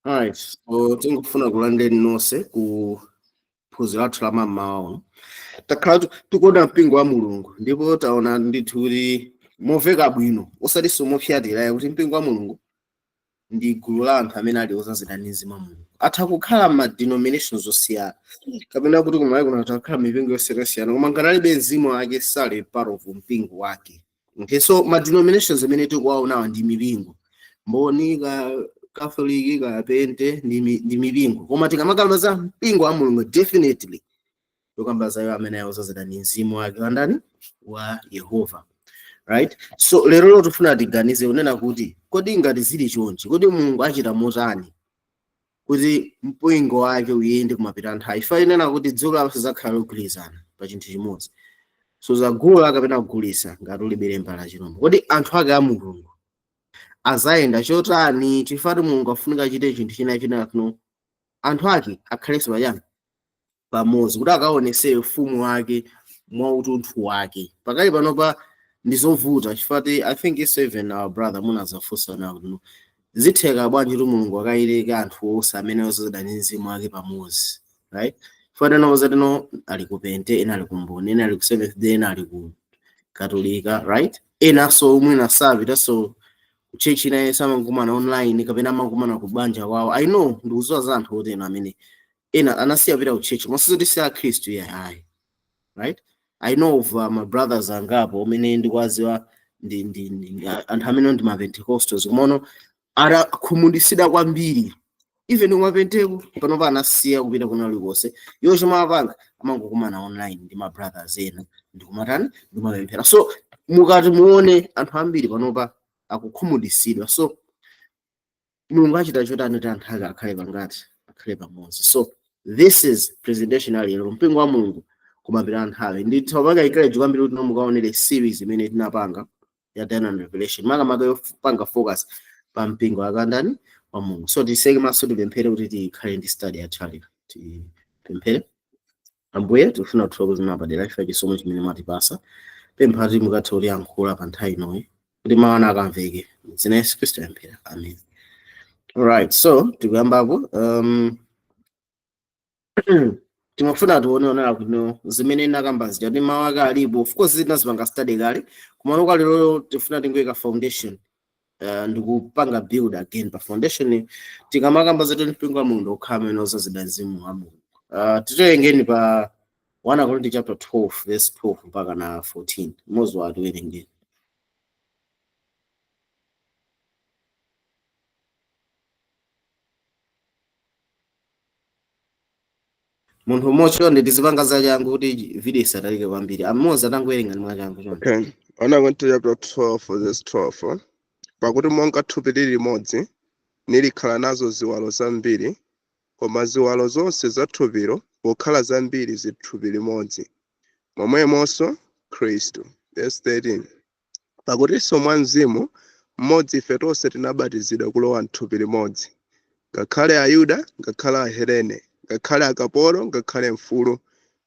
Alright, so tingofuna kulandireni nonse ku phunziro lathu la mammawa uno. Takhala tikuona mpingo wa Mulungu ndipo taona ndithu kuti momveka bwino, osatinso mopyatira, kuti mpingo wa Mulungu ndi gulu la anthu amene ali odzazidwa ndi Mzimu wa Mulungu. Atha kukhala ma denominations osiyana, kapena kuti kumalawi kuno atha kukhala mipingo yosiyanasiyana, koma ngati alibe mzimu wake sali part of mpingo wake. Okay, so ma denominations amene tikuwaonawa ndi mipingo. Mboni ka Catholic ka Pente ndi mipingo. Koma tikamakamba za mpingo wa Mulungu, definitely tikamba za iwo amene odzazidwa ndi mzimu wake wa ndani? Wa Yehova. Right? So lero lero tifuna tiganize kunena kuti kodi ngati zili chonchi, kodi Mulungu achita motani kuti mpingo wake uyende kumapita nthawi? Ife inena kuti dziko lapansi lidzakhala logwirizana pa chinthu chimodzi. So zagula kapena kugulisa ngati ulibe lemba la chilombo. Kodi anthu ake a Mulungu azayenda chotani? Chifukwa Mulungu afunika achite chinthu china china kuno anthu ake akhalenso pachani pamodzi kuti akaonese ufumu wake mwa utunthu wake. Pakali panopa ndi zovuta chifukwa I think it's even our brother munazafunsa na kuti zitheka bwanji kuti Mulungu akayileke anthu onse amene odzazidwa ndi mzimu wake pamodzi, right? Chifukwa tena ozatino ali ku Pente, ena ali ku Mboni, ena ali ku Seventh Day, ena ali ku Katolika, right? Enanso mwina sapitanso ku church ina yense, amakumana online kapena amakumana ku banja kwawo. I know, ndikudziwa za anthu oteno amene ena anasiya kupita ku church, koma sizoti si akhristu, yeah, ayi, right? I know of my brothers angapo amene ndikuwadziwa ndi anthu amene ndi ma Pentecostals, komano atakhumudwitsidwa kwambiri even kuma Penteko panopa anasiya kupita kuna kulikonse. Iwo chomwe amapanga amangokumana online ndi ma brothers ena ndikumatani, ndikumapemphera. So mukati muone anthu ambiri panopa akukhumudwitsidwa. So Mulungu achita chotani kuti anthu ake akhale pangati, akhale pamodzi? So this is presentation ya lero, mpingo wa Mulungu kumapita nthawi. Ndithu encourage kwambiri kuti mukaonere series imene tinapanga ya Daniel and Revelation, makamaka yopanga focus pa mpingo akandani wa Mulungu. So tiseke maso, tipemphere kuti tikhale ndi study yathu lero. Tipemphere. Ambuye, tikufuna kuthokoza mwapadera chifukwa chisomo chimene mwatipasa. Pempha kuti mukathe kutiyankhula pa nthawi inoyi kuti mawu anu akamveke. M'dzina la Yesu Khristu tapemphera, amen. Alright, so tikuyambapo. Timafuna tione onera kuno zimene nakamba zija kuti mawu ake alipo. Of course tinazipanga study kale, koma kwa lero tifuna tingoyika foundation, ndikupanga build again pa foundation. Tikamakamba zoti mpingo wa Mulungu okhala amene odzazidwa mzimu wa Mulungu, titiwerengeni pa 1 Korinto chapter 12 verse 12 mpaka na 14. Mmodzi wa atiwerengeni. Munthu umodzi chonde, tizipanga zachangu kuti video isatalike kwambiri. Amodzi atangowerenga ndi mwachangu chonde. Okay. 1 Korinto chapter 12 verse 12. Pakuti monga thupi lili limodzi, nilikhala nazo ziwalo zambiri, koma ziwalo zonse za thupilo pokhala zambiri zili thupi limodzi, momwemonso Khristu. Verse 13. Pakutinso mwa Mzimu mmodzi ife tonse tinabatizidwa kulowa m'thupi limodzi, ngakhale Ayuda, ngakhale Ahelene, ngakhale akapolo, ngakhale mfulu,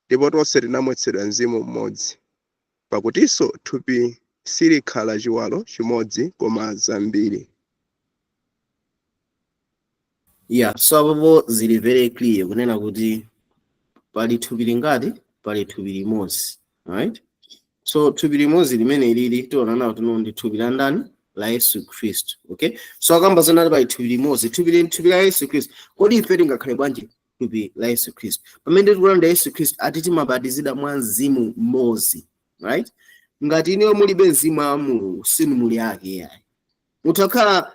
ndipo tonse tinamwetsedwa Mzimu mmodzi. Pakutinso thupi silikhala chiwalo chimodzi, koma zambiri. Yeah, so apopo zili very clear kunena kuti pali thupi lingati? Pali thupi limodzi, right? So thupi limodzi limene lili tiona nawo tino ndi thupi la ndani? La Yesu Khristu. Okay, so akamba zonati pali thupi limodzi, thupi li thupi la Yesu Khristu. Kodi ife tingakhale bwanji thupi la Yesu Khristu pamene tikulandira Yesu Khristu? Ati timabatizidwa mwa mzimu mmodzi, right? Ngati inuyo mulibe mzimu wa Mulungu, sinu muli ake yayi. Mutakhala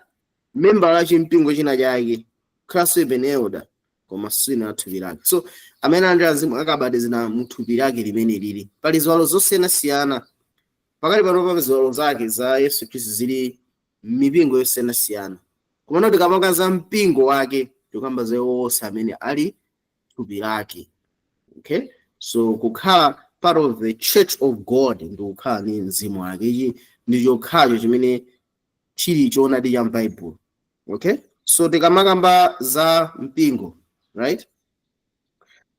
member la chimpingo china chake, class even elder, koma sinu a thupi lake. So amene alandira mzimu akabatizidwa mu thupi lake limene lili pali ziwalo zosiyanasiyana. Pakali panopa ziwalo zake za Yesu Khristu zili m'mipingo yosiyanasiyana, komano tikamaka za mpingo wake tikamba za onse amene ali thupi lake. Okay, so kukhala part of the church of God ndi kukhala ndi mzimu wake. Ichi ndi chokhacho chimene chili choonadi cha m'Baibulo. Okay, so tikamakamba za mpingo, right,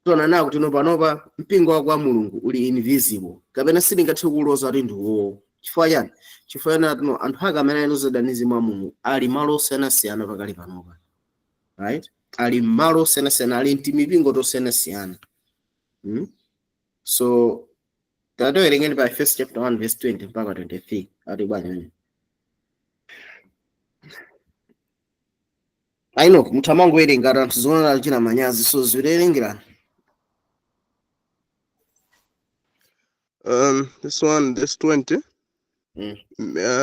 tiona nawo kuti no panopa mpingo wa kwa Mulungu uli invisible, kapena sitingathe kuloza kuti ndi uwowo. Chifukwa chani? Chifukwa chani? Tino anthu ake amene ali odzazidwa ndi mzimu wa Mulungu ali malo osiyanasiyana pakali panopa. right? Ali mmalo osiyanasiyana, ali mtimipingo tosiyanasiyana. So tatowerengeni pa Efeso chapter 1 verse 20 mpaka 23, ati bwana mene aino muthamangowerenga anthu zoona achina manyazi, so ziwerengerani. This one, this 20.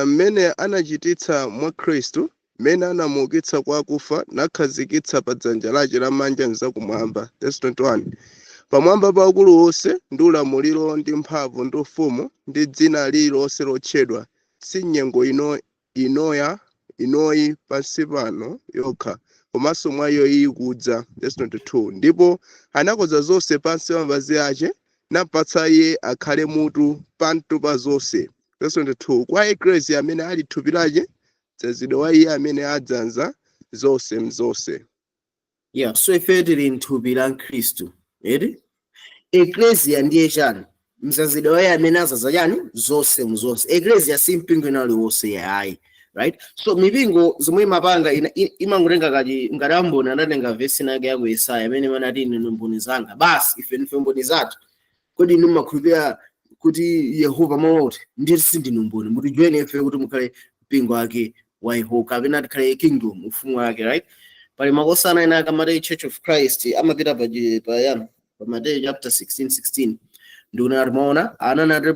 Mmene anachititsa mwa Khristu, mmene anamuukitsa kwa akufa, nakhazikitsa pa dzanja lace lamanja mzakumwamba. Verse 21. Pamwamba pa ukulu wonse ndi ulamuliro ndi mphamvu ndi ufumu ndi dzina lililonse lotchedwa, si nyengo ino inoya inoyi pansi pano yokha, komanso mwa iyo ikudza. Verse 22. Ndipo anakonza zonse pansi pa mapazi ace, nampatsa iye akhale mutu pamtu pa zonse. Verse 22. Kwa Eklesia amene ali thupi lace, mdzazidwe wa iye amene adzaza zonse mzonse. Yeah, so ife tili mthupi la Khristu, eti? Eklesia ndiye chani? Mzazidwe wa iye amene azaza chani? Zonse mzonse. Eklesia si mpingo ina uliwonse ayi, right? So mipingo zomwe imapanga imangotenga kati ngati amboni anatenga vesi nake ya ku Yesaya amene manati inu mboni zanga, basi ife ndife mboni zathu. Kodi inu mumakhulupirira kuti Yehova mawoti ndiye sindinu mboni, muti join ife kuti mukhale mpingo wake wa Yehova kapena tikhale kingdom, ufumu wake, right? Pali makosana ena akamati Church of Christ amapita pa pa yani, pa Mateyu chapter 16 16, ndikunena timaona ananati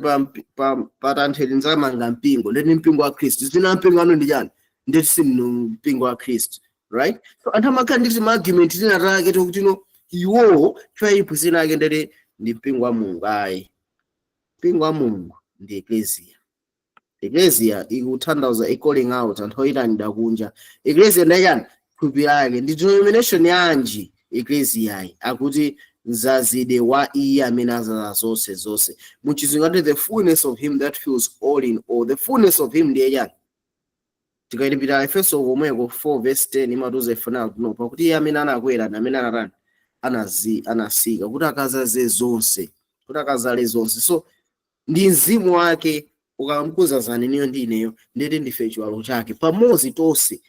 pa pa tantheli nzamanga mpingo, ndeti mpingo wa Khristu, zina mpingo anu ndi chani? Ndeti sindinu mpingo wa Khristu, right? So anthu amakhala ndi tima argument tina take tokuti no iwowo chwayipo zinake ndeti ndi mpingo wa Mulungu. Ayi, mpingo wa Mulungu ndi eklesia. Eklesia ikutanthauza a calling out, anthu oyitanidwa kunja. Eklesia ndi chani? Thupi lake. Ndi denomination yanji eklesiayi? Akuti mzazide wa iye amene azaza zonse zonse, muchizungu ati the fullness of him that fills all in all. The fullness of him ndiye chani? Tikayilipira Efeso komweko 4 verse 10 imatiuza ife nawo no pakuti iye amene anakwera ndi amene anatani, anasika kuti akazaze zonse, kuti akazale zonse. So ndi mzimu wake ukamkuzazani niyo ndi ineyo, ndeti ndife chiwalo chake pamodzi tonse,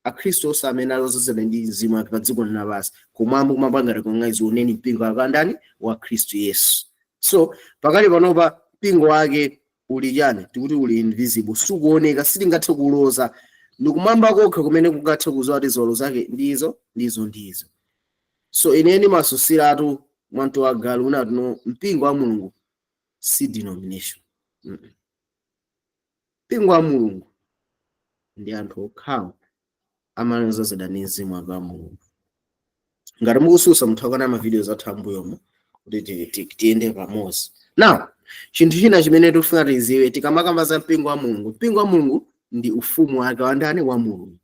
akhristu onse amene alozozedwa ndi mzimu wake pa dziko lapansi, kumwamba kumapanga recognize uneni mpingo akandani wa Khristu Yesu. So pakali panopa mpingo wake uli chani? Tikuti uli invisible, sukuoneka, sitingathe kuloza, ndikumwamba kokha kumene kungathe kuzowa kuti ziwalo zake ndizo ndizo ndizo. So ine ndimasusiratu mwantu wa galu unati no mpingo wa Mulungu si denomination. Mpingo wa Mulungu ndi anthu okhawo amene ozazidwa ndi mzimu wake wa Mulungu. Ngati mukususa, mutha kuona ma videos athu ambuyomo kuti tiyende pamodzi. Now chinthu china chimene tikufuna tiziwe tikamakamba za mpingo wa Mulungu, mpingo wa Mulungu ndi ufumu wake wa ndani? Wa Mulungu.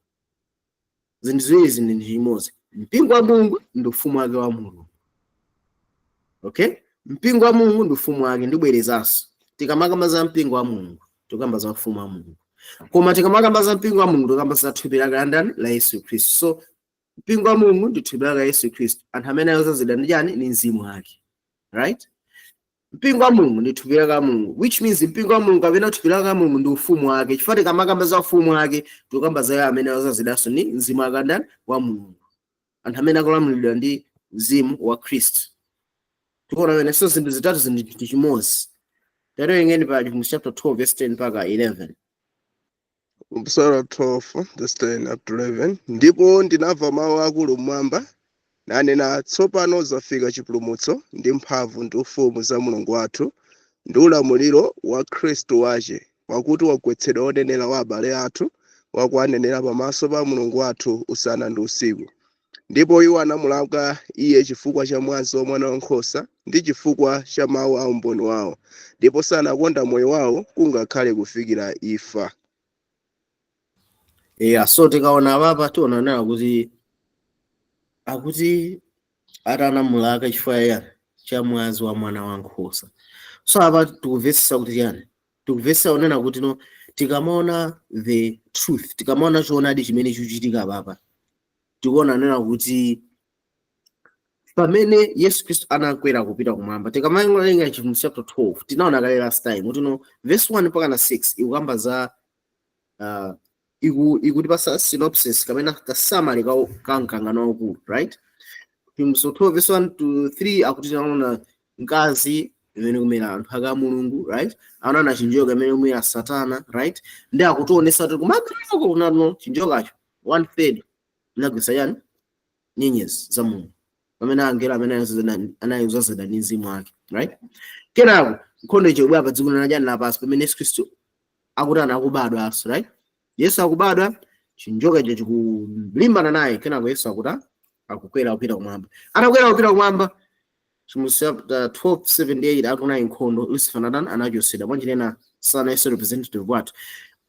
Zinthu ziwiri zindi ndi chimodzi. Mpingo wa Mulungu ndi ufumu wake wa Mulungu, okay? Mpingo wa Mulungu ndi ufumu wake. Ndibwerezanso, tikamakamba za mpingo wa Mulungu tikamba za ufumu wa Mulungu, koma tikamakamba za mpingo wa Mulungu tikamba za thupi lake la ndani? La Yesu Khristu. So mpingo wa Mulungu ndi thupi lake la Yesu Khristu, anthu amene ayozazidwa ndi chani? Ndi mzimu wake, right? Mpingo wa Mulungu ndi thupi lake la Mulungu, which means mpingo wa Mulungu kapena thupi lake la Mulungu ndi ufumu wake, chifukwa tikamakamba za ufumu wake tikamba za iye amene ayozazidwanso ndi mzimu wake ndani? Wa Mulungu, anthu amene akulamulidwa ndi mzimu wa Khristu. Tikuona pamene. So zinthu zitatu zindi ndi chimodzi. Tawerengeni pa Chivumbulutso chapter 12 verse 10 mpaka 11. Msala 12 verse 10 up to 11. Ndipo ndinamva mawu akulu mmwamba nanena, tsopano zafika chipulumutso ndi mphamvu ndi ufumu za Mulungu wathu ndi ulamuliro wa Khristu wace, pakuti wagwetsedwa wonenera wa abale athu, wakuwanenera pamaso pa Mulungu wathu usana ndi usiku. Ndipo iwo anamulaka iye chifukwa cha mwazi wa Mwana wankhosa ndi chifukwa cha mawu a umboni wawo, ndipo sanakonda moyo wawo kungakhale kufikira imfa. Yeah, so tikaona apapa tiona nayo kuti akuti atanamulaka chifukwa yani? Cha mwazi wa Mwana wankhosa. So apa tikumvetsetsa kuti chani? Tikumvetsetsa kunena kuti no tikamaona the truth, tikamaona choonadi chimene chikuchitika apapa, tikuona nena kuti pamene Yesu Khristu anakwera kupita kumwamba, tikamawerenga Chivumbulutso chapter 12, tinaona kale last time kuti no verse 1 mpaka na 6 ikukamba za Ikutipasa synopsis kapena ka summary ka mkangano waukulu, right? Chivumbulutso 12 verse 1 to 3 akuti tinaona mkazi imene kumera anthu aka Mulungu, right? Anaona chinjoka imene kumera Satana, right? Ndi akutionesa kuti kumapeto kunano chinjokacho one third inagwisa yani nyenyezi za Mulungu, pamene angelo amene anayozazidwa ndi mzimu wake, right? Kenako nkhondo icho ikubwera pa dziko lachani lapansi, pamene Yesu Khristu akuti anakubadwanso, right? Yesu akubadwa, chinjoka icho chikulimbana naye. Kenako Yesu akuti akukwera kupita kumwamba. Atakwera kupita kumwamba, Chivumbulutso chapter 12 78 akuti nkhondo, Lucifer anatani? Anachosedwa. Mwanjinena sana Yesu representative wathu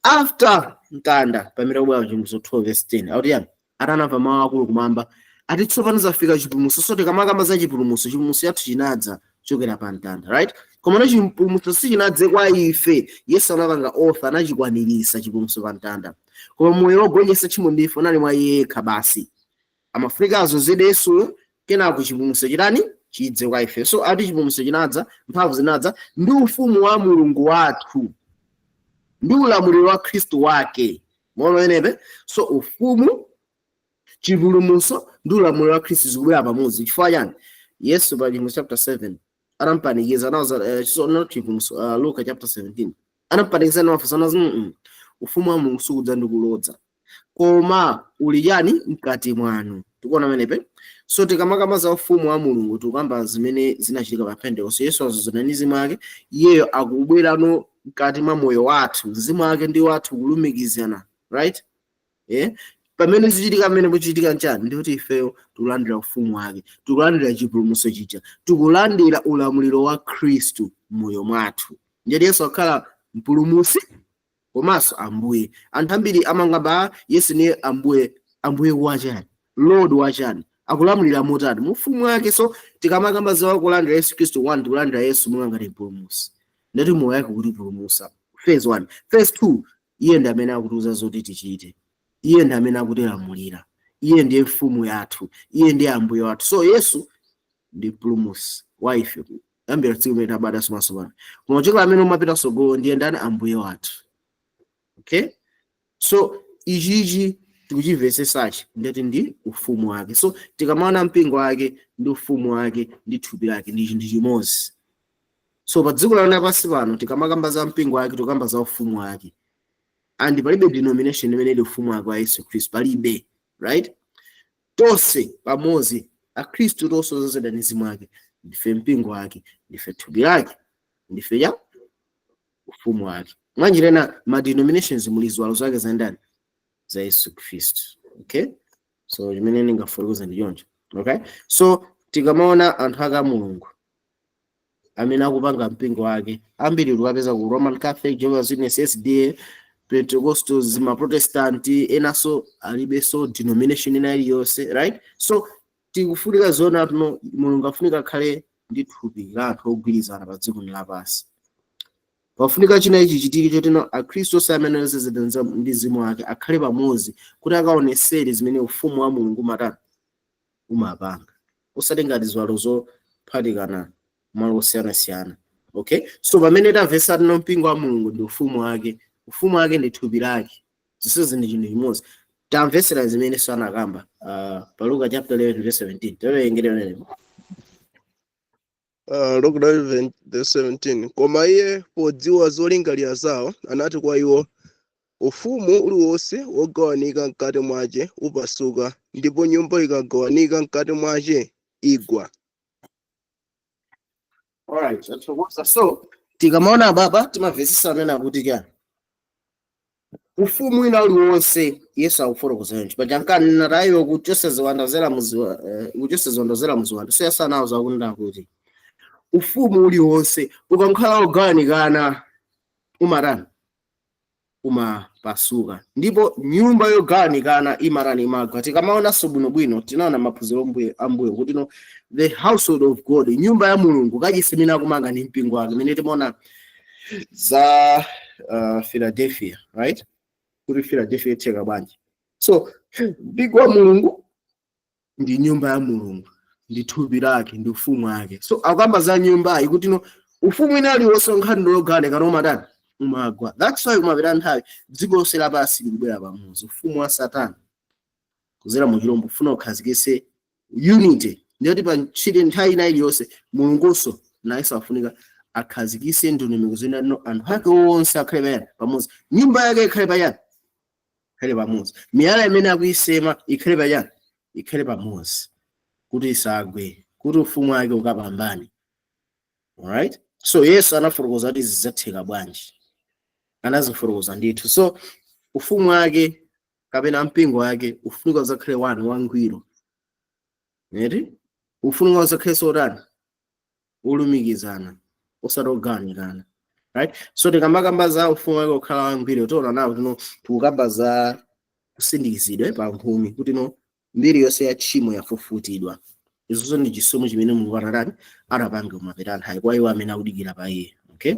after mtanda. Pamene kubwera Chivumbulutso 12 verse 10 akuti yani atanamva mawu akulu kumwamba ati tsopano zafika chipulumutso. So tikamakamba za chipulumutso, chipulumutso chathu chinadza chokera pa mtanda, right? Koma chipulumutso sichinadze kwa ife. Yesu anapanga offer, anachikwanirisa chipulumutso pa mtanda, koma moyo wogonjetsa tchimo ndife unali mwa yekha basi. Amafunika azozedwe Yesuyo, kenako chipulumutso chitani? Chidze kwa ife. So ati chipulumutso chinadza, mphamvu zinadza ndi ufumu wa Mulungu wathu ndi ulamuliro wa Khristu wake. Maona penepe? So ufumu, chipulumutso ndi ulamuliro wa Khristu zikubwera pamodzi. Chifukwa chani? Yesu pa Chivumbulutso chapter 7 anampanikiza, anawuza so not Chivumbulutso, Luka chapter 17 anampanikiza nawafunsa, anazi ufumu wa Mulungu sukudza ndi kulodza, koma uli chani? Mkati mwanu. Tikuona penepe? So tikamakamba za ufumu wa Mulungu, tikukamba zimene zinachitika pa Pentecost. Yesu azozana ndi mzimu wake, iyeyo akubwerano mkati mwa moyo wathu, mzimu wake ndi wathu kulumikizana, right? Yeah? Pamene zichitika, pamene kuchitika nchani? Ndikuti ifeyo tikulandira ufumu wake, tikulandira chipulumutso chija, tikulandira ulamuliro wa Khristu m'moyo mwathu. Ndiye Yesu akhala mpulumutsi komanso ambuye. Anthu ambiri amangamba Yesu niye ambuye. Ambuye wachani? Lord wachani? Akulamulira motani mu ufumu wake? So tikamakamba za kulandira Yesu Khristu, one, tikulandira Yesu monga ngati mpulumutsi, ndati moyo wake kutipulumutsa, phase one. Phase two, iye ndi amene akutiuza zoti tichite, iye ndi amene akutilamulira, iye ndiye mfumu yathu, iye ndiye ambuye wathu. So Yesu ndi mpulumutsi wa ife kuyambira tsiku limene tabadwa maso pano, koma kuchokera amene umapita tsogolo ndiye ndani? Ambuye wathu. Okay, so ichichi tikuchimvesesachi, ndeti ndi ufumu wake. So tikamaona mpingo wake ndi ufumu wake ndi thupi lake ndi chinthu chimodzi. So pa dziko lapansi pano, tikamakamba za mpingo wake, tikamba za ufumu wake, and palibe denomination imene ili ufumu wake wa Yesu Khristu, palibe, right? Tonse pamodzi, akhristu tonse ozazidwa ndi mzimu wake, ndife mpingo wake, ndife thupi lake, ndife ya ufumu wake. Mwanjirena ma denominations muli ziwalo zake za ndani? Za Yesu Khristu. Okay, so chimene ndingafotokoza ndi choncho. Okay, so tikamaona anthu aka Mulungu amene akupanga mpingo wake, ambiri tikapeza ku Roman Catholic, Jehovah's Witness, SDA, Pentecostals, ma Protestant enanso alibenso denomination ina iliyonse, right? So tikufunika zoona tuno Mulungu afunika akhale ndi thupi la anthu ogwirizana pa dziko lapansi. Pafunika china ichi chitiki chotino akhristu onse amene azazidwa ndi mzimu wake akhale pamodzi kuti akaonesere zimene ufumu wa Mulungu umatani? Umapanga, osati ngati ziwalo zophatikana malo osiyanasiyana. Okay, so pamene tamvesa tino mpingo wa Mulungu ndi ufumu wake, ufumu wake ndi thupi lake, zonsezi ndi chinthu chimodzi. Tamvesera zimene sanakamba pa Luka chapter 11 verse 17. Tawerengere pamenepo. Luka 11 verse 17: Koma iye podziwa zolingalira zawo anati kwa iwo, "Ufumu uliwonse wogawanika mkati mwace upasuka, ndipo nyumba ikagawanika mkati mwace igwa." Alright, tathokoza. So tikamaona baba, timamvesesa amene akuti chani? Ufumu wina uliwonse, Yesu akufotokoza choncho paja nkanena kuchosa ziwanda zera muziwa, kuchosa ziwanda zera muziwanda. So Yesu anawuza akunena kuti ufumu uliwonse ukakhala wogawanikana umatani? Umapasuka, ndipo nyumba yogawanikana imatani? Imagwa. Tikamaonanso bwinobwino, tinaona maphunziro ambuyo kuti no, the household of God, nyumba ya Mulungu, kachisi imene akumanga ndi mpingo wake, imene timaona za Philadelphia, right? Kuti Philadelphia itheka bwanji? So mpingo wa Mulungu ndi nyumba ya Mulungu, ndi thupi lake, ndi ufumu wake. So akamba za nyumbayi kuti no, ufumu ina aliwonse nkhani ndiyogawanikana umatani? Umagwa. That's why kumapita nthawi dziko lonse lapansi likubwera pamodzi. Ufumu wa Satana kuzera mu chilombo ufuna ukhazikitse unity, ndiyoti pa ntchito nthawi ina iliyonse Mulungunso nayenso afunika akhazikitse ndondomeko zina, no anthu ake onse akhale payani? Pamodzi. Nyumba yake ikhale payani? Ikhale pamodzi. Miyala imene akuyisema ikhale payani? Ikhale pamodzi, kuti isagwe, kuti ufumu wake ukapambane. Alright, so Yesu anafotokoza kuti zidzatheka bwanji, anazifotokoza ndithu. So ufumu wake kapena mpingo wake ufunika uzakhale wanu wangwiro, eti? Ufunika uzakhale sotani? Ulumikizana, osati ogawanikana, right? So tikamakamba za ufumu wake kukhala wangwiro, tiona nawo tino tikukamba za kusindikizidwe pa mphumi, kuti no mbiri yonse ya tchimo yafufutidwa. Izinso ndi chisomo chimene Mulungu anatani? Anapanga kumapeta nthawi kwa iwo amene akudikira pa iye. Okay,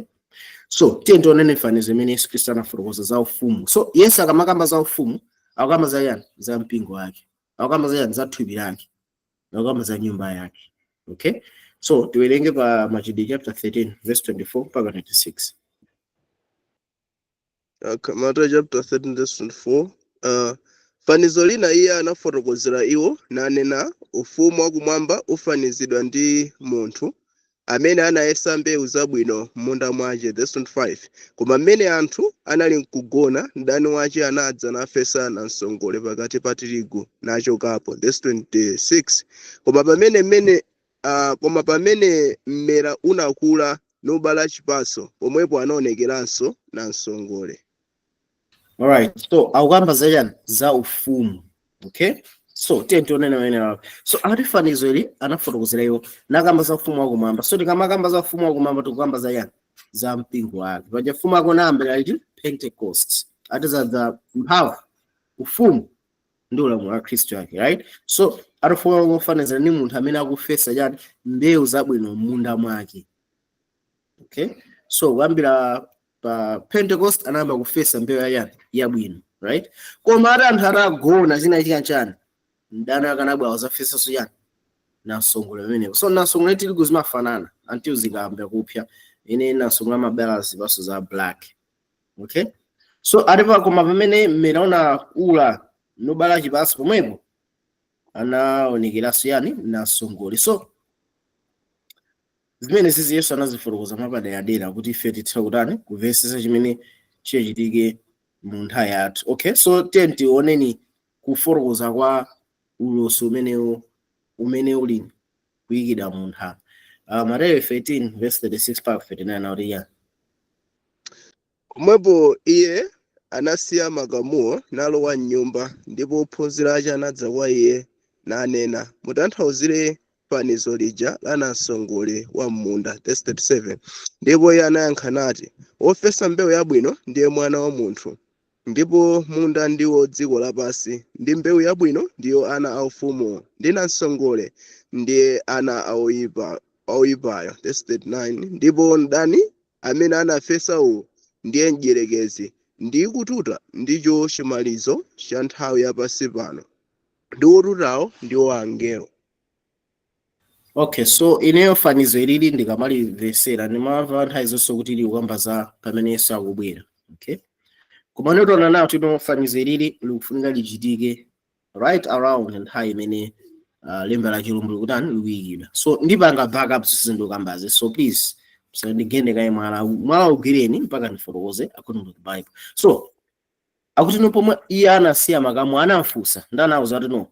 so tiye tionene fanizo imene Yesu Khristu anafotokoza za ufumu. So Yesu akamakamba za ufumu, akukamba za yani? Za mpingo wake. Akukamba za yani? Za thupi lake. Akukamba za nyumba yake. Okay, so tiwerenge pa Machitidwe chapter 13 verse 24 mpaka 26. Okay, Matthew chapter 13 verse 24. Fanizo lina iye anafotokozera iwo nanena, ufumu wakumwamba ufanizidwa ndi munthu amene anayesa mbewu zabwino m'munda mwace. Verse 25, koma mmene anthu anali mkugona, mdani wace anadza nafesa namsongole pakati pa tirigu, nachokapo. Verse 26, koma pamene mmera unakula nubala chipatso, pomwepo anaonekeranso namsongole. Alright, so akukamba za chani? Za ufumu. Okay, so tiye tionene pamene apo. So akuti fanizo ili anafotokozera iwo nakamba za ufumu wakumwamba. So tikamakamba za ufumu wakumwamba, tikukamba za yani? Za mpingo wake. Paja ufumu wake unayambira liti? Pentecost. Ati za mphamvu, ufumu ndi ulamuliro wa Khristu yake, right? So ati ufumu wake ufanizira ndi munthu amene akufesa chani? Mbewu zabwino m'munda mwake. Okay, so kuyambira pa Pentecost anayamba kufesa mbewu ya yabwino, right? Koma ati anthu atagona, chinachitika chani? Mdani akanabwera wazafesanso chani? Namsongole pamenepo. So namsongole, tirigu zimafanana until zikayamba kupya. Ine namsongole amabala zipatso za black. Okay, so atipa koma pamene mmera unakula nobala chipatso, pomwepo anaonekeranso yani? Namsongole. So zimene zizi Yesu anazifotokoza mwapaderadera kuti ife tithe kutani? Kumvetsetsa chimene chiyachitike mu nthawi yathu. Okay, so tiye tioneni kufotokoza kwa ulosi umenewu umene uli kuyikidwa mu nthaka. Mateyu 13 verse 36 mpaka 39 akuti ya Pomwepo iye anasiya makamuwo nalowa m'nyumba, ndipo ophunzira ake anadza kwa iye nanena, mutanthauzire fanizo lija la namsongole wa m'munda. Verse 37, ndipo iye anayankha nati, wofesa mbewu yabwino ndiye Mwana wa Munthu, ndipo munda ndiwo dziko lapansi, ndi mbewu yabwino ndiyo ana aufumuwo, ndi namsongole ndiye ana aoyipa aoyipayo. Verse 39, ndipo mdani amene anafesa uwu ndiye mdierekezi, ndi kututa ndicho chimalizo cha nthawi yapansi pano, ndi otutawo ndiwo angelo. Okay, so ineyo fanizo ilili ndikamalimvesera, ndimamva nthawi zonse kuti likukamba za pamene Yesu akubwera. Okay, koma nditaona nawo tino fanizo ilili likufunika lichitike right around nthawi imene lemba la chilombo likutani? Likuyikidwa. So ndipanga backup zinthu so please musandigende kaye mwala. Mwala ugwireni mpaka ndifotokoze according to the Bible. So akuti no pomwe iye anasiya makamu, anamfunsa ndi anawuza kuti no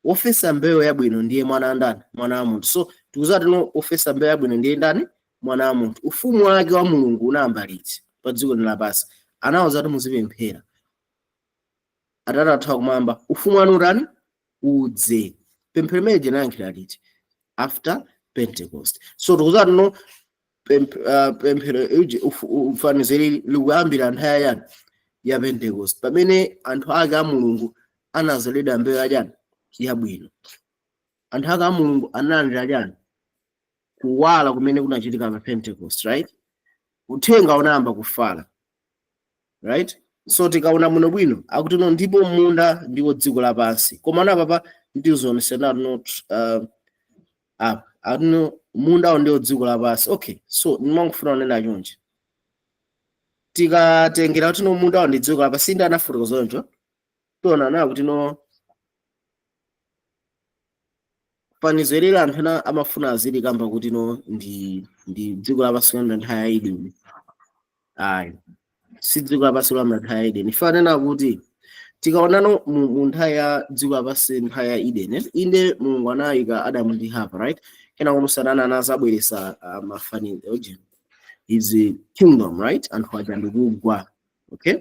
wofesa mbewu yabwino ndiye mwana wa ndani? Mwana wa Munthu. So tikuza no wofesa mbewu yabwino ndiye ndani? Mwana wa Munthu. Ufumu wake wa Mulungu unayamba liti pa dziko lapansi? Anawuza kuti muzipemphera, Atate athu akumwamba, ufumu wanu utani? Udze. Pemphero imene linayankhira liti? After Pentecost. So tikuza no pemphero iji ufanizo ili likuyambira nthawi yani? Ya Pentecost, pamene anthu ake a Mulungu anazaledwa mbewu yachani? Yabwino. Anthu ake a Mulungu analandira chani? Kuwala kumene kunachitika pa Pentecost, right? Uthenga unayamba kufala, right? So tikaona muno bwino, akuti no ndipo munda ndiwo dziko lapansi. Koma napapa ndizionesera not apa akuti no mundawo ndiwo dziko lapansi. Okay, so ndimangofuna kunena chonchi. Tikatengera kuti no mundawo ndi dziko lapansi, ndi anafotokoza choncho, tiona nawo kuti no fanizo ilili anthu ena amafuna azilikamba kuti no ndi dziko lapansi kuyambira nthawi ya Edeni. Ayi, si dziko lapansi kuyambira nthawi ya Edeni. Ifanena kuti tikaonano mu nthawi ya dziko lapansi, nthawi ya Eden, inde Mulungu anayika Adamu ndi Hava, right? Kenako Satana anazabweresa mafani oje his kingdom, right? Anthu aja ndikugwa. Okay,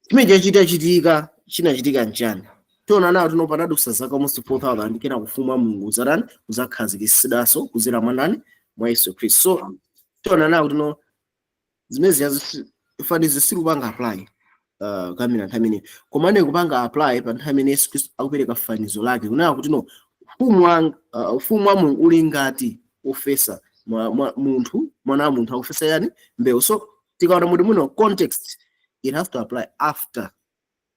chimene chachita chinachitika nchani? Tiona nawo tino panadusa zaka almost 4000, kena ufumu wa Mulungu uzatani? Uzakhazikitsidwanso kudzera mwa ndani? Mwa Yesu Khristu. So tiona nawo tino zimene fanizo sikupanga apply kuyambira nthawi imeneyo, komane kupanga apply pa nthawi imene Yesu Khristu akupereka fanizo lake kunena kuti no ufumu wa Mulungu uli ngati ofesa munthu, mwana wa munthu akufesa yani? Mbewu. So tikaona muti muno context, it has to apply after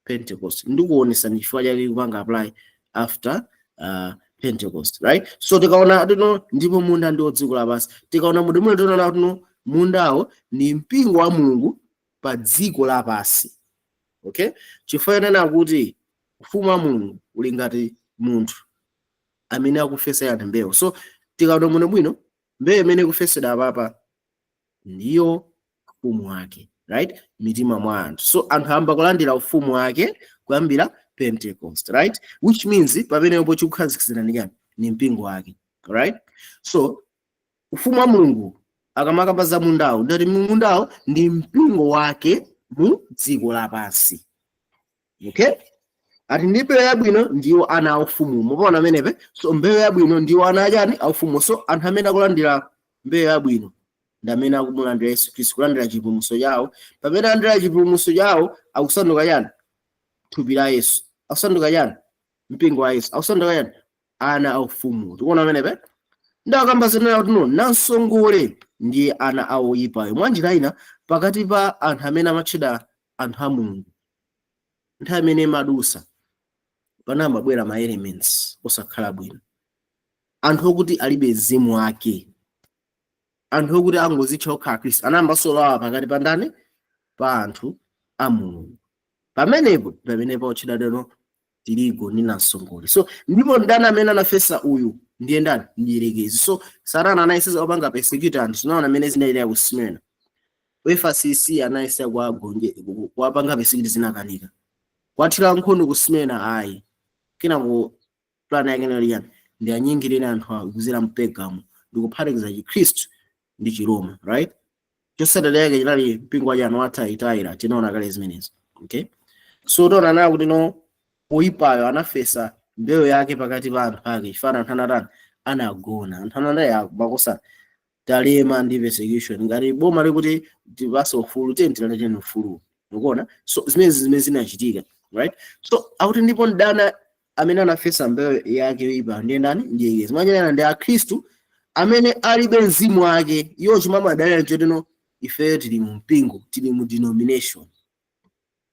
Pentecost. Ndikuonesa ni chifukwa chake kupanga apply after Pentecost, right? So tikaona tino ndipo munda ndiwo dziko lapansi. Tikaona muti muno tinaona tino mundawo ni mpingo wa Mulungu pa dziko lapansi. Okay, chifukwa chanena kuti ufumu wa Mulungu uli ngati munthu amene akufesa yani? Mbewu. So tikaona muno bwino, mbewu imene ikufesedwa apapa ndiyo ufumu wake, right? Mitima mwa anthu. So anthu amba kulandira ufumu wake kuyambira Pentecost, right? Which means pamenepo chikukhazikitsira ndi chani? Ni mpingo wake, right? So ufumu wa Mulungu akamakamba za mundawo, ndati mundawo ndi mpingo wake mu dziko lapansi. Okay, ati ndi mbewu yabwino ndiwo ana aufumu. Mupaona amenepe? So mbewu yabwino ndiwo ana achani? Aufumu. So anthu amene akulandira mbewu yabwino ndi amene akumulandira Yesu Khristu, kulandira chipulumutso chawo. Pamene alandira chipulumutso chawo, akusanduka chani? Thupi la Yesu. Akusanduka chani? Mpingo wa Yesu. Akusanduka chani? Ana aufumu. Tikuona amenepe? Ndakamba zinena kuti no nansongole ndiye ana awoyipayo. Mwanjira ina, pakati pa anthu amene amatchedwa anthu a Mulungu, nthawi imene imadusa panamabwera ma elements osakhala bwino, anthu okuti alibe mzimu wake, anthu okuti angozitcha okha Akhristu, anayambanso lowa pakati pa ndani? Pa anthu a Mulungu. Pamenepo pamenepo otchedwa lero tirigu ndi namsongole. So ndipo ndani amene anafesa uyu? Ndiye ndani? Mdierekezi. So Satana anayeseza kupanga persecute anthu. Tinaona amene zinalira ku Smyrna, FCC anayesera kuwagonje, kuwapanga persecute, zinakanika. Kwathira nkhondo ku Smyrna, ayi. Kenako plan yake inali yani? Ndi anyingirire anthu akuzera mpegamo ndikuphatikiza Chikhristu ndi Chiroma, right? Chotsatira yake chinali mpingo wa chani? Wa Thyatira. Tinaona kale zimenezo. Okay, so tiona nayo kuti no oyipayo anafesa mbewu yake pakati pa anthu ake chifukwa anthu anatani? Anagona. Anthu anataya makosa, talema ndi persecution. Ngati boma likuti tipase ufulu, tiye tilandire ufulu. Ukuona? So zimene zimene zinachitika, right? So akuti ndipo mdani amene anafesa mbewu yake yoyipa ndiye ndani? Ndiye Yesu. Mwanjira ndi Akhristu amene alibe mzimu wake. Iwo chimamadalira choteno ifeyo tili mu mpingo, tili mu denomination.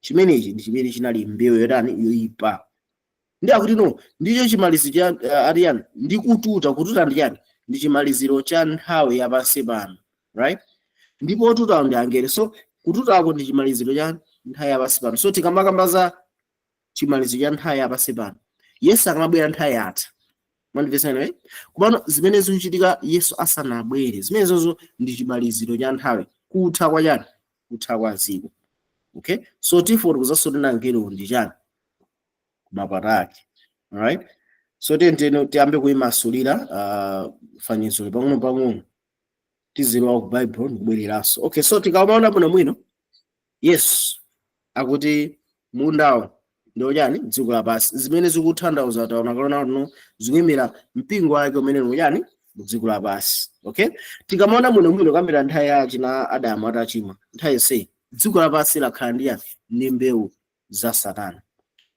Chimenechi ndi chimene chinali mbewu yotani? Yoyipa. Ndi akuti no ndicho chimaliziro cha ati yani? Ndi kututa. Kututa ndi chani? Ndi chimaliziro cha nthawi yapansi pano, right? Ndipo otutawo ndi angelo. So kututako ndi chimaliziro cha nthawi yapansi pano. So tikamakamba za chimaliziro cha nthawi yapansi pano, Yesu akamabwera nthawi yatha. Mwandimvetsa ine? Komano zimene zikuchitika Yesu asanabwere, zimenezozo ndi chimaliziro cha nthawi, kutha kwa chani? Kutha kwa dziko. Okay, so tifotokozanso tena angelo ndi chani kumapato ake. Alright, so tiyeni tiyambe kuyimasulira fanizo pang'ono pang'ono, tizilowa ku Bible ndikubwereranso. Okay, so tikamaona bwino mwino, Yesu akuti mundawo ndi chani? Dziko lapansi. Zimene zikutanthauza, taona kalona kuno, zikuyimira mpingo wake umene uli chani? Mu dziko lapansi. Okay, tikamaona bwino mwino, kambira nthawi ya china Adamu atachimwa, nthawi yonseyi dziko lapansi lakhala ndi yani? Ndi mbewu za Satana,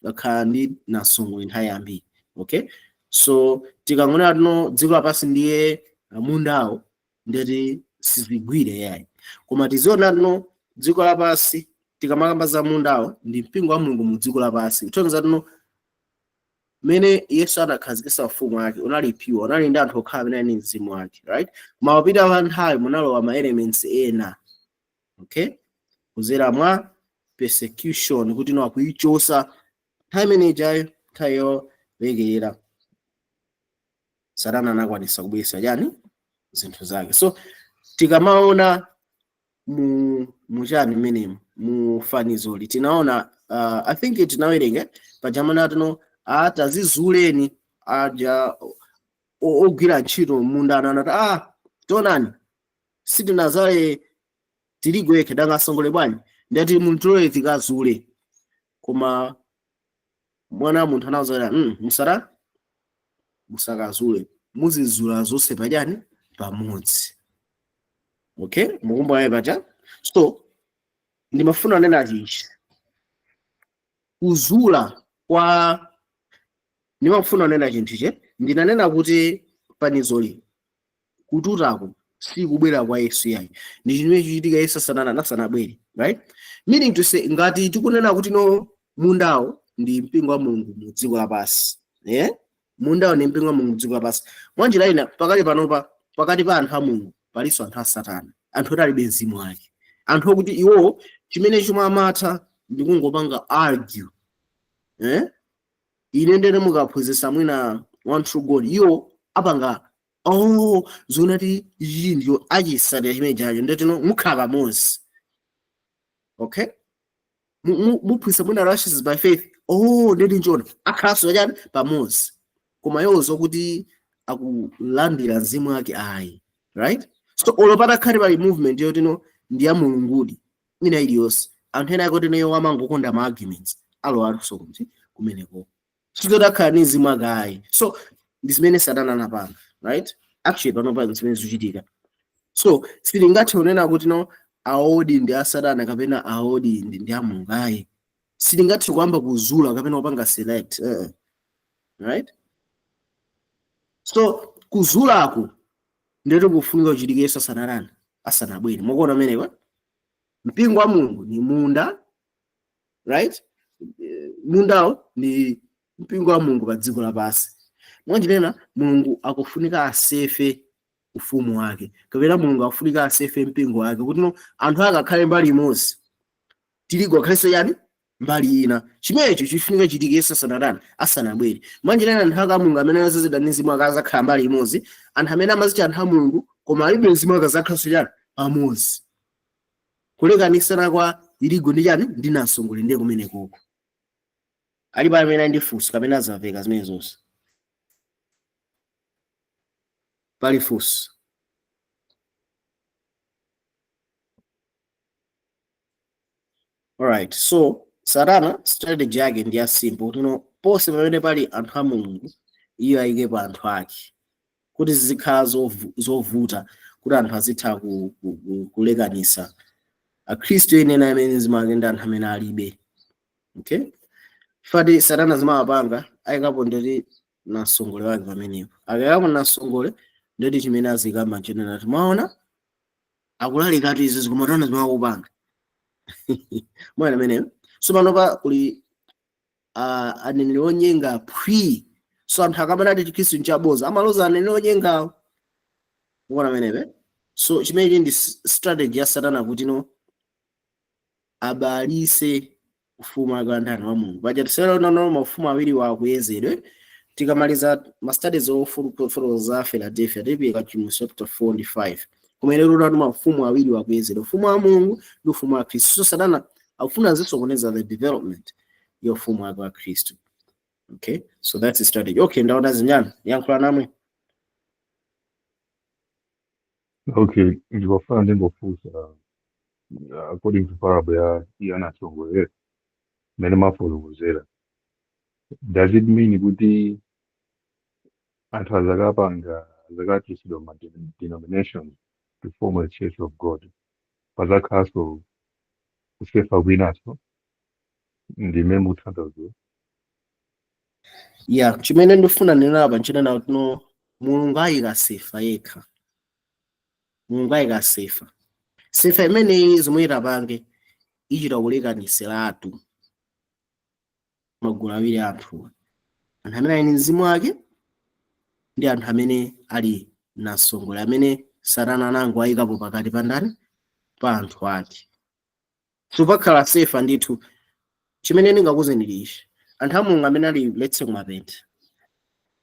lakhala ndi namsongole nthawi yambiri. Okay, so tikangonera tino dziko lapansi ndiye mundawo, ndeti sizigwire yayi. Koma tiziona tino dziko lapansi, tikamakamba za mundawo, ndi mpingo wa Mulungu mu dziko lapansi. Kutanthauza tino mmene Yesu anakhazikitsa ufumu wake unali pure, unali ndi anthu okhala amene ali ndi mzimu wake, right? Koma papita pa nthawi munalowa ma elements ena. Okay, kuzera mwa persecution, kuti no akuichosa nthawi imene ijayo, nthawi yolekerera, Satana anakwanisa kubweretsa chani? Zinthu zake. So tikamaona mu muchani mmenemu, mu fanizoli, tinaona, I think tinawerenga pajamana tino, atazizuleni aja ogwira ntchito munda anati, "Ah, tionani, sitinazale tirigu yekhe, dangasongole bwanji? Ndati muntulole tikazule." Koma mwana wa munthu anawuza, musara musakazule, muzizula zonse pachani? Pamodzi." Okay, mukumbuka paja? So ndimafuna nena chichi, kuzula kwa, ndimafuna nena chinthu che ndinanena kuti fanizoli, kututako sikubwera kwa Yesu yayi, ndi chimene chichitika Yesu asanabwere, right? Meaning to say, ngati tikunena kuti no, mundawo ndi mpingo wa Mulungu mu dziko lapansi, yeah? Mundawo ndi mpingo wa Mulungu mu dziko lapansi. Mwanjira ina, pakali panopa, pakati pa anthu a Mulungu palinso anthu a Satana, anthu oti alibe mzimu wake, anthu okuti iwo chimene chomwe amatha ndi kungopanga argue, eh? Ine ndene mukaphunzitsa mwina one true God, iwo apanga, "Oh, zonati ichi ndiyo," achisatira chimene chacho, ndetino mukhala pamodzi. Okay, muphunzitsa mwina righteousness by faith, "Oh, ndeti njona," akhalanso chani? Pamodzi. Koma iwo zokuti akulandira mzimu wake, ayi, right? So olo patakhale pali movement yotino ndi ya Mulungudi ina iliyonse, anthu ena akoti neyo amangokonda ma arguments, alowanso kuti kumeneko sizoti akhala ndi mzimu wake, ayi. So ndi zimene Satana anapanga, right? Actually, panopa zimene zikuchitika. So sitingathe kunena kuti no, aodi ndi a Satana kapena aodi ndi a Mulungu, ayi. Sitingathe kuyamba kuzula kapena kupanga select, right? So kuzulaku ndeti kufunika kuchitika Yesu asanalani? Asanabwere. Mukuona amenewa? Mpingo wa Mulungu ni munda, right? Mundawo ndi mpingo wa Mulungu pa dziko lapansi. Mwanjinena, Mulungu akufunika asefe ufumu wake, kapena Mulungu akufunika asefe mpingo wake, kuti no, anthu ake akhale mbali imodzi, tirigu akhalenso yani? Mbali ina. Chimenecho chifunika chitike Yesu asanatani? Asanabwere. Mwanjinena, anthu ake a Mulungu amene anazozedwa ndi mzimu ake azakhala mbali imodzi, anthu amene amazitcha anthu a Mulungu koma alibe mzimu ake azakhalanso chani? Pamodzi. Kulekanisana kwa tirigu ndi chani? Ndi namsongole, ndiye kumene koko. Alipo amene ndi funso kapena azamveka zimene zonse? Pali funso? Alright, so Satana strategy yake ndi ya simple, kuti no, ponse pamene pali anthu a Mulungu, iyo ayikepo anthu ake kuti zizikhala zovuta kuti anthu azitha kulekanisa akhristu ene amene mzimu wake ndi anthu amene alibe. Okay, fati Satana zimawapanga, ayikapo ndeti namsongole wake pamenepo. Akayikapo namsongole, ndeti chimene azikamba chenena kuti, "Mwaona, akulalikatu izi, koma taona zimakupanga." Mwana ameneyo. So panopa kuli aneneri onyenga phwi. So anthu akamanati Chikhristu nchaboza, amaloza aneneri onyengawo. Mukuona amenepe? So chimenechi ndi strategy ya Satana kuti no, abalise ufumu wake wa ndani? Wa Mulungu. Paja tisera no, mafumu awiri wakuyezedwe. Tikamaliza ma studies ofotokoza za Philadelphia, tipika Chivumbulutso chapter 4 ndi 5, kumene lero mafumu awiri wakuyezedwa, ufumu wa Mulungu ndi ufumu wa Khristu. So Satana akufuna zisokoneza the development ya ufumu wake wa Khristu. Okay, so that's the strategy. Okay, ndaona zinyana yankhula namwe. Okay, ndikufuna ndingofunsa, according to parable ya namsongole mmene mafotokozera, does it mean kuti anthu azakapanga, azakatulusidwa ma denominations to form a church of God, pazakhalanso kusefa kwinaso ndimene muthandazo? Yeah, chimene ndifuna nena apa nchinena kuti no, Mulungu ayika sefa yekha. Mulungu ayika sefa. Sefa imeneyi, zomwe itapange, ichita kulekaniseratu magulu awiri a anthuwa, anthu amene ali ndi mzimu wake ndi anthu amene ali namsongole, amene Satana anango ayikapo pakati pa ndani? Pa anthu ake. Supakhala sefa ndithu. Chimene ndingakuuzeni ndi ichi: anthu a Mulungu amene ali, let's say, kumapenti,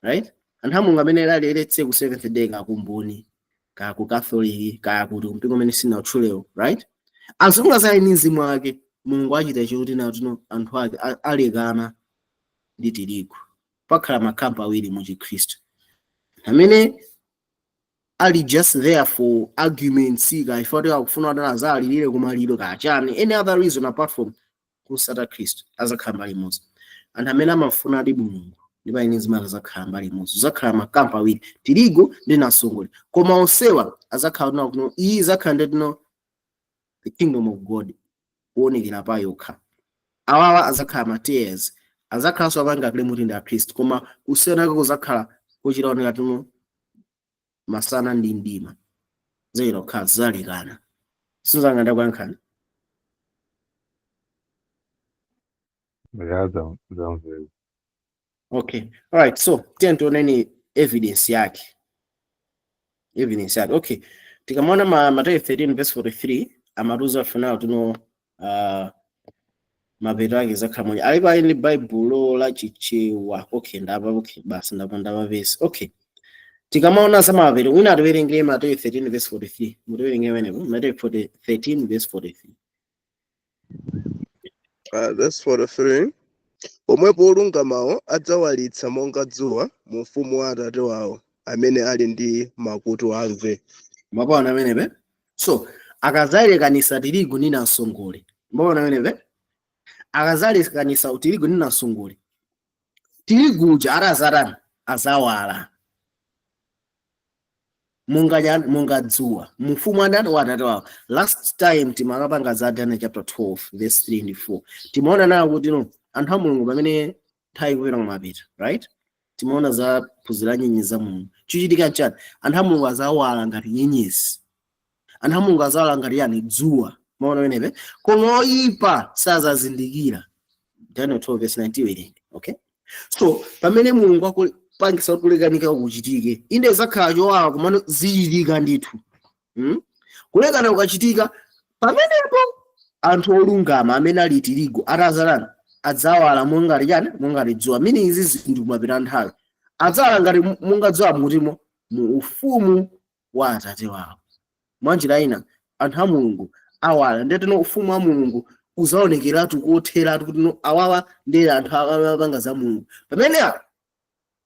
right, anthu a Mulungu amene ali, let's say, ku Seventh Day, kakumbuni, kaya ku Catholic, kaya kuti mpingo umene sinautchulewo, right, azungu ali ndi mzimu wake, Mulungu achita chikuti natino anthu ake alekana ndi tirigu. Pakhala makampu awiri mu Chikhristu amene ali just there for arguments, kaya ifoti akufuna kuti azalirire kumaliro, kachani, any other reason apart from kusata Khristu, azakhala mbali imodzi. Anthu amene amafuna adi Mulungu ndi paine mzimu azakhala mbali imodzi. Azakhala makampu awiri, tirigu ndi namsongole, koma onsewa azakhala kuno kuno. Iyi izakhala ndetino the kingdom of God kuonekera pa yokha. Awawa azakhala ma tares, azakhalanso apanga claim kuti ndi akhristu, koma kusiyana kuzakhala kuchitaoneka tino masana ndi mdima, zayira kukhala zalekana. Sinzanga ndakuyankhani. Ya, zamveka. Okay, alright, so tiye tioneni evidence yake, evidence yake. Okay, tikamaona ma Mateyu 13 verse 43 amatuza funawo tino mapeto ake zakhala moja. Alipo ali ndi Baibulo la Chichewa? Okay, ndapa. Okay, basi, ndapa, ndapapesa. Okay, tikamaona za mapeto, wina atiwerengere Mateyu 13 verse 43. Mutiwerengere wenepo Mateyu 40 13 verse 43. Verse 43: Pomwepo olungamawo adzawalitsa monga dzuwa mu ufumu wa Atate wawo. Amene ali ndi makutu amve. Mwapaona amenepe? So akazalekanisa tirigu ndi namsongole, mwapaona amenepe? Akazalekanisa tirigu ndi namsongole, tirigu uja atazatani? Azawala monga chani? Monga dzuwa mufumu andani? Wa Atate wawo. Last time timakapanga za Daniel chapter 12 verse 3 ndi 4, timaona nawo kuti no, anthu a Mulungu pamene nthawi ikupita kumapita, right, timaona za phunziro la nyenyezi za Mulungu. Chichitika nchani? Anthu a Mulungu azawala ngati nyenyezi, anthu a Mulungu azawala ngati yani? Dzuwa. Maona wenepe? Koma oyipa sazazindikira. Daniel 12 verse 19, werenge. Okay, so pamene Mulungu akupangisa kuti kulekanika kuchitike, inde zakhala chowawa, komano zichitika ndithu. Kulekana kukachitika, pamenepo anthu olungama amene ali tirigu atazalana adzawala monga chani? Monga dzuwa. Mene izi zinthu kumapita nthawi, adzawala ngati monga dzuwa mutimo mu ufumu wa Atate wawo. Mwanjira ina, anthu a Mulungu awala, ndeteno ufumu wa Mulungu uzaonekeratu kotheratu kuti no, awawa ndiye anthu amapanga za Mulungu, pamene awa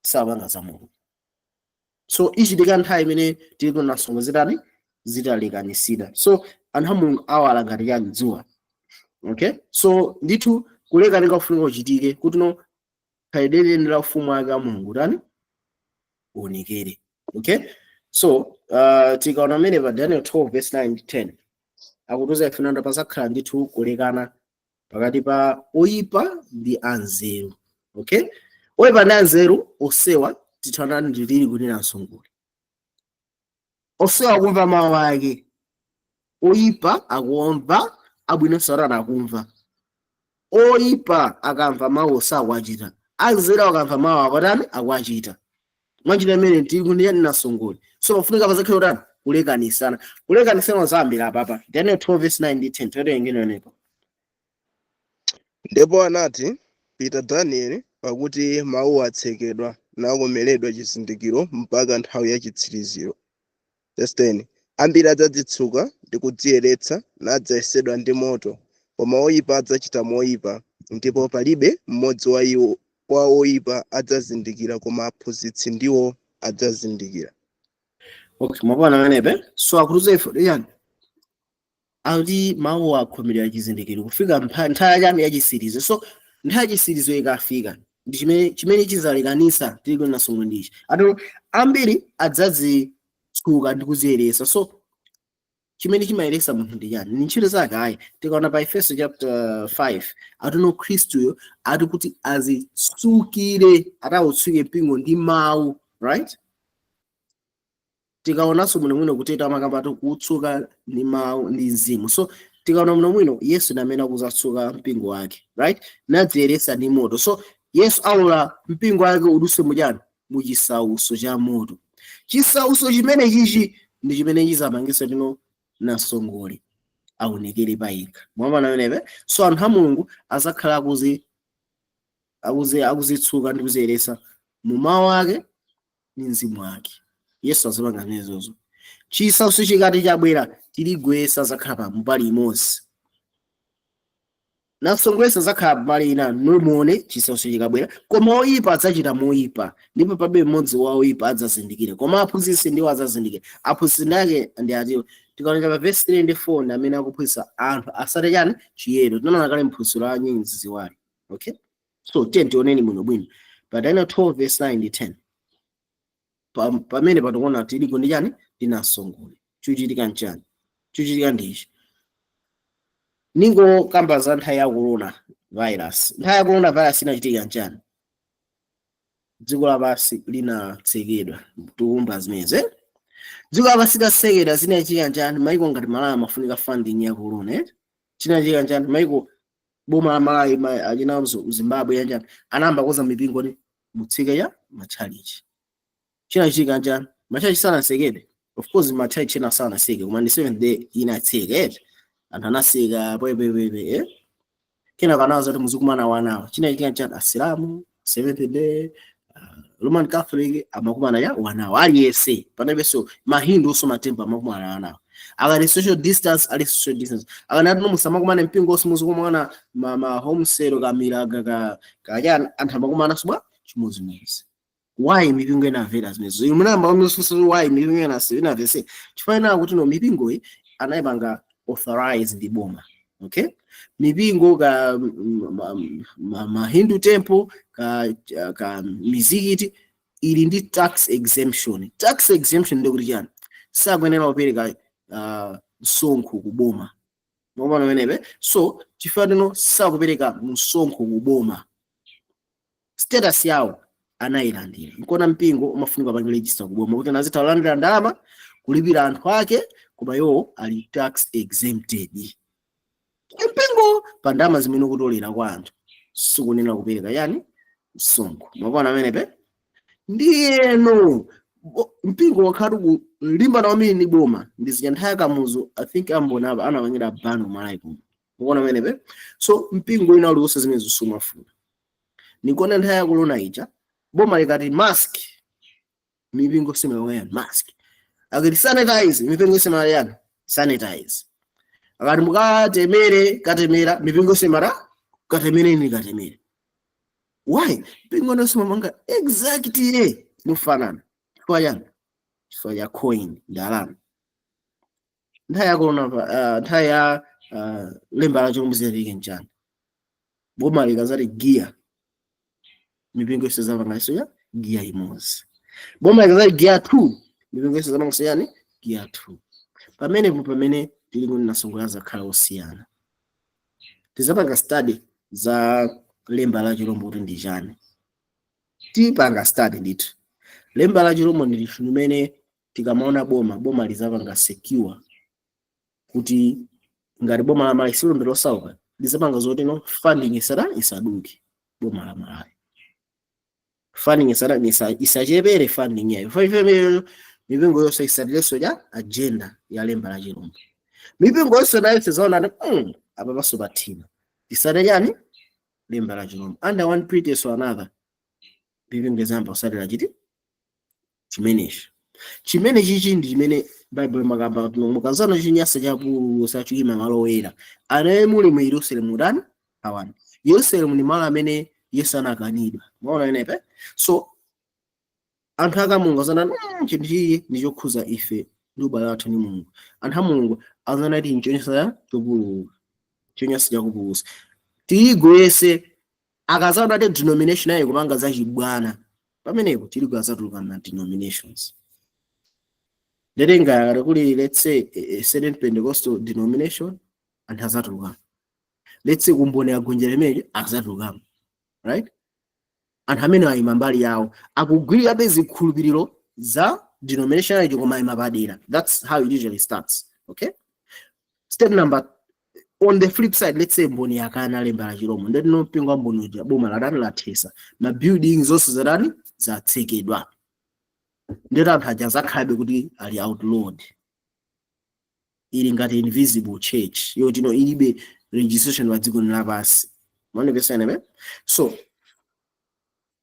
sapanga za Mulungu. So ichitika nthawi imene tili kunasongo zitani? Zitalekanisira. So anthu a Mulungu awala ngati chani? Dzuwa. Okay, so ndithu kulekanika kufunika kuchitike kuti no, khalidwe la ufumu wake wa Mulungu tani? Uonekere. Okay, so tikaona amene pa Daniel 12 verse 9 10, akutiuza ife nanda pazakhala ndithu kulekana pakati pa oyipa ndi anzeru. Okay, oyipa ndi anzeru osewa tithanani ndilili kunena msongole. Osewa akumva mawu ake, oyipa akumva, abwino satana akumva. Oyipa akamva mawu sakuachita, anzeru akamva mawu akatani? Akuachita. Mwanjira imene tili kunena nasongole. So pafunika pazakhale utani? Kulekanisana. Kulekanisana zambiri apapa Daniel 12 verse 9 ndi 10, towerengeni onepo. Ndipo anati, "Pita Danieli, pakuti mawu atsekedwa nakomeredwa chizindikiro mpaka nthawi ya chitsiriziro." Verse 10: Ambiri adzadzitsuka ndi kudziyeretsa nadzayesedwa ndi moto, koma oyipa adzachita moyipa, ndipo palibe mmodzi wa iwo wa oyipa adzazindikira, koma aphunzitsi ndiwo adzazindikira. Okay, mwapaona pamenepe? So akutiuza ife yani? Akuti mawu akhomerera chizindikiro kufika nthawi yachani? Yachisirizo. So nthawi yachisirizo ikafika, ndi chimene chizalekanisa tili nasongo ndichi ati ambiri adzadzitsuka ndi kudziyeresa. So chimene chimayeresa munthu ndi chani? Ni ntchito zake? Ayi. Tikaona pa Efeso chapter 5, atino Khristuyo ati kuti azitsukire, atawutsuke mpingo ndi mawu, right? Tikaonanso bwinobwino kuteta amakamba ati kutsuka ndi mawu ndi mzimu. So tikaona bwinobwino, Yesu ndi amene akuzatsuka mpingo wake, right, nadziyeresa ndi moto. So Yesu alola mpingo wake uduse muchani? Muchisauso cha moto. Chisauso chimene chichi ndi chimene chizapangisa tino nasongole. Aonekere payekha. Mwamana amenepe? So anthu a Mulungu azakhala akuzi akuzi akuzitsuka ndi kuziyeresa mu mawu ake ndi mzimu wake. Yesu azapanga zimenezozo. Chisautso chikati chabwera, tirigu azakhala pa mbali imodzi, namsongole azakhala mbali ina. Numuone chisautso chikabwera, koma oyipa adzachita moyipa, ndipo pabe mmodzi wa oyipa adzazindikire, koma aphunzitsi ndiwo adzazindikire. Aphunzitsi ndake ndi atiwo? Tikaoneka pa verse 3 ndi 4, ndi amene akuphunzitsa anthu asate chani? Chiyero. Tinaona kale mphunzitso la nyenyezi ziwali. Okay, so tiye tioneni bwinobwino pa Daniel 12 verse 9 ndi 10. Pamene patikuona tirigu ndi chani? Ndi namsongole. Chuchitika nchani? Chuchitika ndichi: ningokamba za nthawi ya corona virus. Nthawi ya corona virus inachitika nchani? Dziko lapansi linatsekedwa. Tikumva zimenezi, eh? Dziko lapansi litatsekedwa, zinachitika nchani? Maiko ngati Malawi amafunika funding ya corona, eh? Chinachitika nchani? Maiko, boma la Malawi, achina Zimbabwe yanjani, anayamba kuza mipingo ni mutsike ya matchalichi. Chinachitika nchani? Matchalichi sanatsekedwe. Of course matchalichi ena sanatseke, koma ndi Seventh Day inatseka, eh? Anthu anaseka pwepepepe, eh? Kena kanaza kuti muzikumana wanawo. Chinachitika nchani? Asilamu, Seventh Day, Roman Catholic amakumana ya wanawo aliyense panabenso Mahindu oso matempo amakumana wanawo. Akati social distance, ali social distance. Akanati no, musamakumane mpingo oso, muzikumana ma home cell, kamiraga ka kachani, anthu amakumana bwa chimodzimodzi. Why mipingo inamvera zimenezo? Inu munayamba mwafunsa why mipingo inamvese? Chifukwa ina kuti no, mipingo iyi anayipanga authorize ndi boma. Okay, mipingo ka ma Hindu temple, ka mizikiti ili ndi tax exemption. Tax exemption ndikuti chani? Sakuyenera kupereka msonkho kuboma. Mukuona pamenepe? So chifukwa tino sakupereka msonkho kuboma, status yawo anayilandira. Nkona mpingo umafunika pange register kuboma kuti nazitha kulandira ndalama kulipira anthu ake, koma iwo ali tax exempted. Mpingo pa ndalama zimene ukutolera kwa anthu sikunena kupereka yani? Msonkho. Mukuona pamenepe? Ndiyeno mpingo wakhati kulimbana kwambiri ndi boma ndi zija nthawi ya Kamuzu. I think ambona apa anapangira ban Malawi kuno. Mukuona pamenepe? So mpingo wina uliwonse zimene zisumafuna. Nikuona nthawi ya corona ija, boma likati mask, mipingo simayani mask. Akati sanitize, mipingo simayani sanitize. Akati mukatemere katemera, mipingo simara katemereni katemere. Why mpingo nonse mamanga exactly mufanana? Chifukwa chani? Chifukwa cha coin, ndalama. Nthawi ya corona, nthawi ya lemba la chilombo zinatike nchani? Boma likazati gear, mipingo yonse zapanganso ya gear imodzi. Boma likazati gear 2, mipingo yonse zapanganso yani? Gear 2. Pamenepo pamene tili kuti namsongole zakhala osiyana. Tizapanga study za lemba la chilombo kuti ndi chani. Tipanga study ndithu. Lemba la chilombo ndi linthu limene tikamaona boma lizapanga secure kuti ngati boma la Malawi silombe losauka, lizapanga zoti no, funding isada isaduke. Boma la Malawi funding isada isachepere, funding yayo faifemeyo. Mipingo yonse isatilenso ya agenda ya lemba la chilombo. Mipingo yonse nayo tizaona apa paso pathina tisate chani? Lemba la chilombo. Under one pretext or another, mipingo izayamba kusatira chiti? Chimenechi. Chimene chichi ndi chimene Baibulo makamba kuti mukazana chinyasa chapululu sachiyima malo oyera amene muli mu Yerusalemu. Tani awani Yerusalemu ndi malo amene Yesu anakanidwa. Maona inepe? So anthu aka Mulungu azana chinthu chichi ndi chokhuza ife ndi ubale wathu ndi Mulungu. Anthu a Mulungu azanati nchonyasa chopululuka, chonyasa chakupululusa tiyigwese. Akazaona ati denomination ayi kupanga zachibwana, pamenepo tirigu azatuluka na denominations. Ndetenga akati kuli, let's say, a certain Pentecostal denomination, anthu azatulukamo. Let's say kumboni agonjera imeneyo, azatulukamo, right? Anthu amene ayima mbali yawo akugwirirabe zikhulupiriro za denomination yacho, koma ayima padera. That's how it usually starts. Okay, step number, on the flip side, let's say mboni yakana lemba la chilombo, ndeti no, mpingo wa mboni uja boma ladani? Lathesa ma building zonse zadani? Zatsekedwa. Ndeti anthu aja azakhalabe kuti ali outlawed. Ili ngati invisible church yotino ilibe registration pa dziko lapansi. Maonekesene? So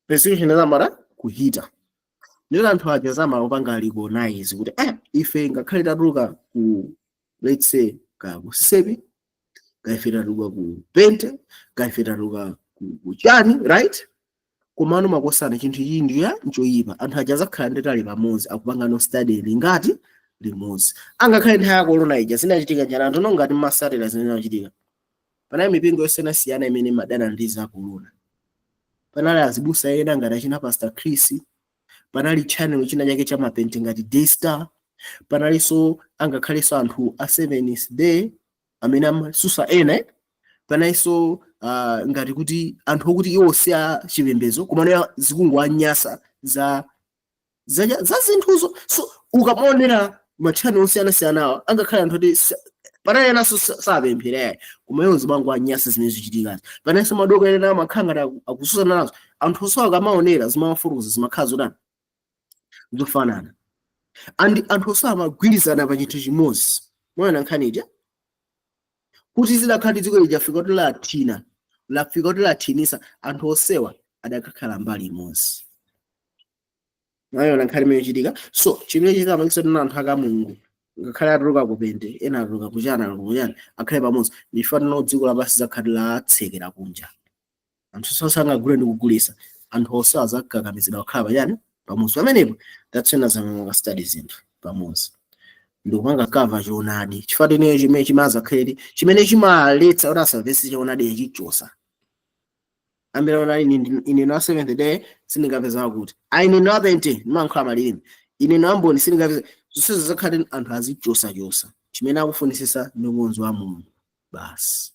persecution zamara kuhita, ndilo anthu aja zamapanga recognize kuti ife ngakhale tatuluka ku, let's say, ka ku CCAP, ka ife tatuluka ku Pente, ka ife tatuluka ku chani, right? Komano makosana, chinthu ichi ndiya nchoyipa. Anthu aja azakhala nditali pamodzi, akupanga no study lingati limodzi. Angakhale nthawi ya corona ija zinachitika njani? Anthu nongati mmasatira zimene zinachitika, panali mipingo yosiyanasiyana imene imadana ndi za corona. Panali azibusa ena ngati achina Pastor Chris, panali channel china chake cha mapente ngati Daystar, panalinso angakhalenso anthu a Seventh Day amene amasusa ena, eh? Panalinso ngati kuti anthu okuti iwo si a chipembedzo, koma zikungowanyasa za zinthuzo. So ukamaonera ma channel osiyanasiyanawa, angakhale anthu oti panali enanso sapemphera yayi, koma iwo zimangowanyasa zimene zichitikazi. Panalinso madoko ena amakhala ngati akususana nazo. Anthu onse akamaonera zimawafotokoza, zimakhala zotani? Zofanana. And anthu onse amagwirizana pa chinthu chimodzi. Mwana nkhani ija kuti zidakhala dziko lija lafika kuti lathina, lafika kuti lathinisa, anthu onsewa adakakhala mbali imodzi. Mwayona nkhani imene ichitika? So chimene chikamangisa kuti anthu aka Mulungu, ngakhale atuluka kupente, ena atuluka kuchana, atuluka kuchana, akhale pamodzi, ndifanana dziko lapansi zakhati latsekera kunja, anthu sonse angagule ndi kugulisa, anthu onse azakakamizidwa kukhala pachani? Pamodzi. Pamenepo that's when azamanga study zinthu pamodzi ndikupanga cover choonadi, chifukwa ineyo chimene chimazakhaleti chimene chimaletsa kuti asamvetse choonadi chichosa ambira ona. Ine na Seventh Day sindingapeza kuti ine na Pente ndimayankhula malilime, ine na Mboni sindingapeza. Zonsezo zakhale anthu azichosachosa. Chimene akufunisisa ndi ukonzo wa Mulungu basi.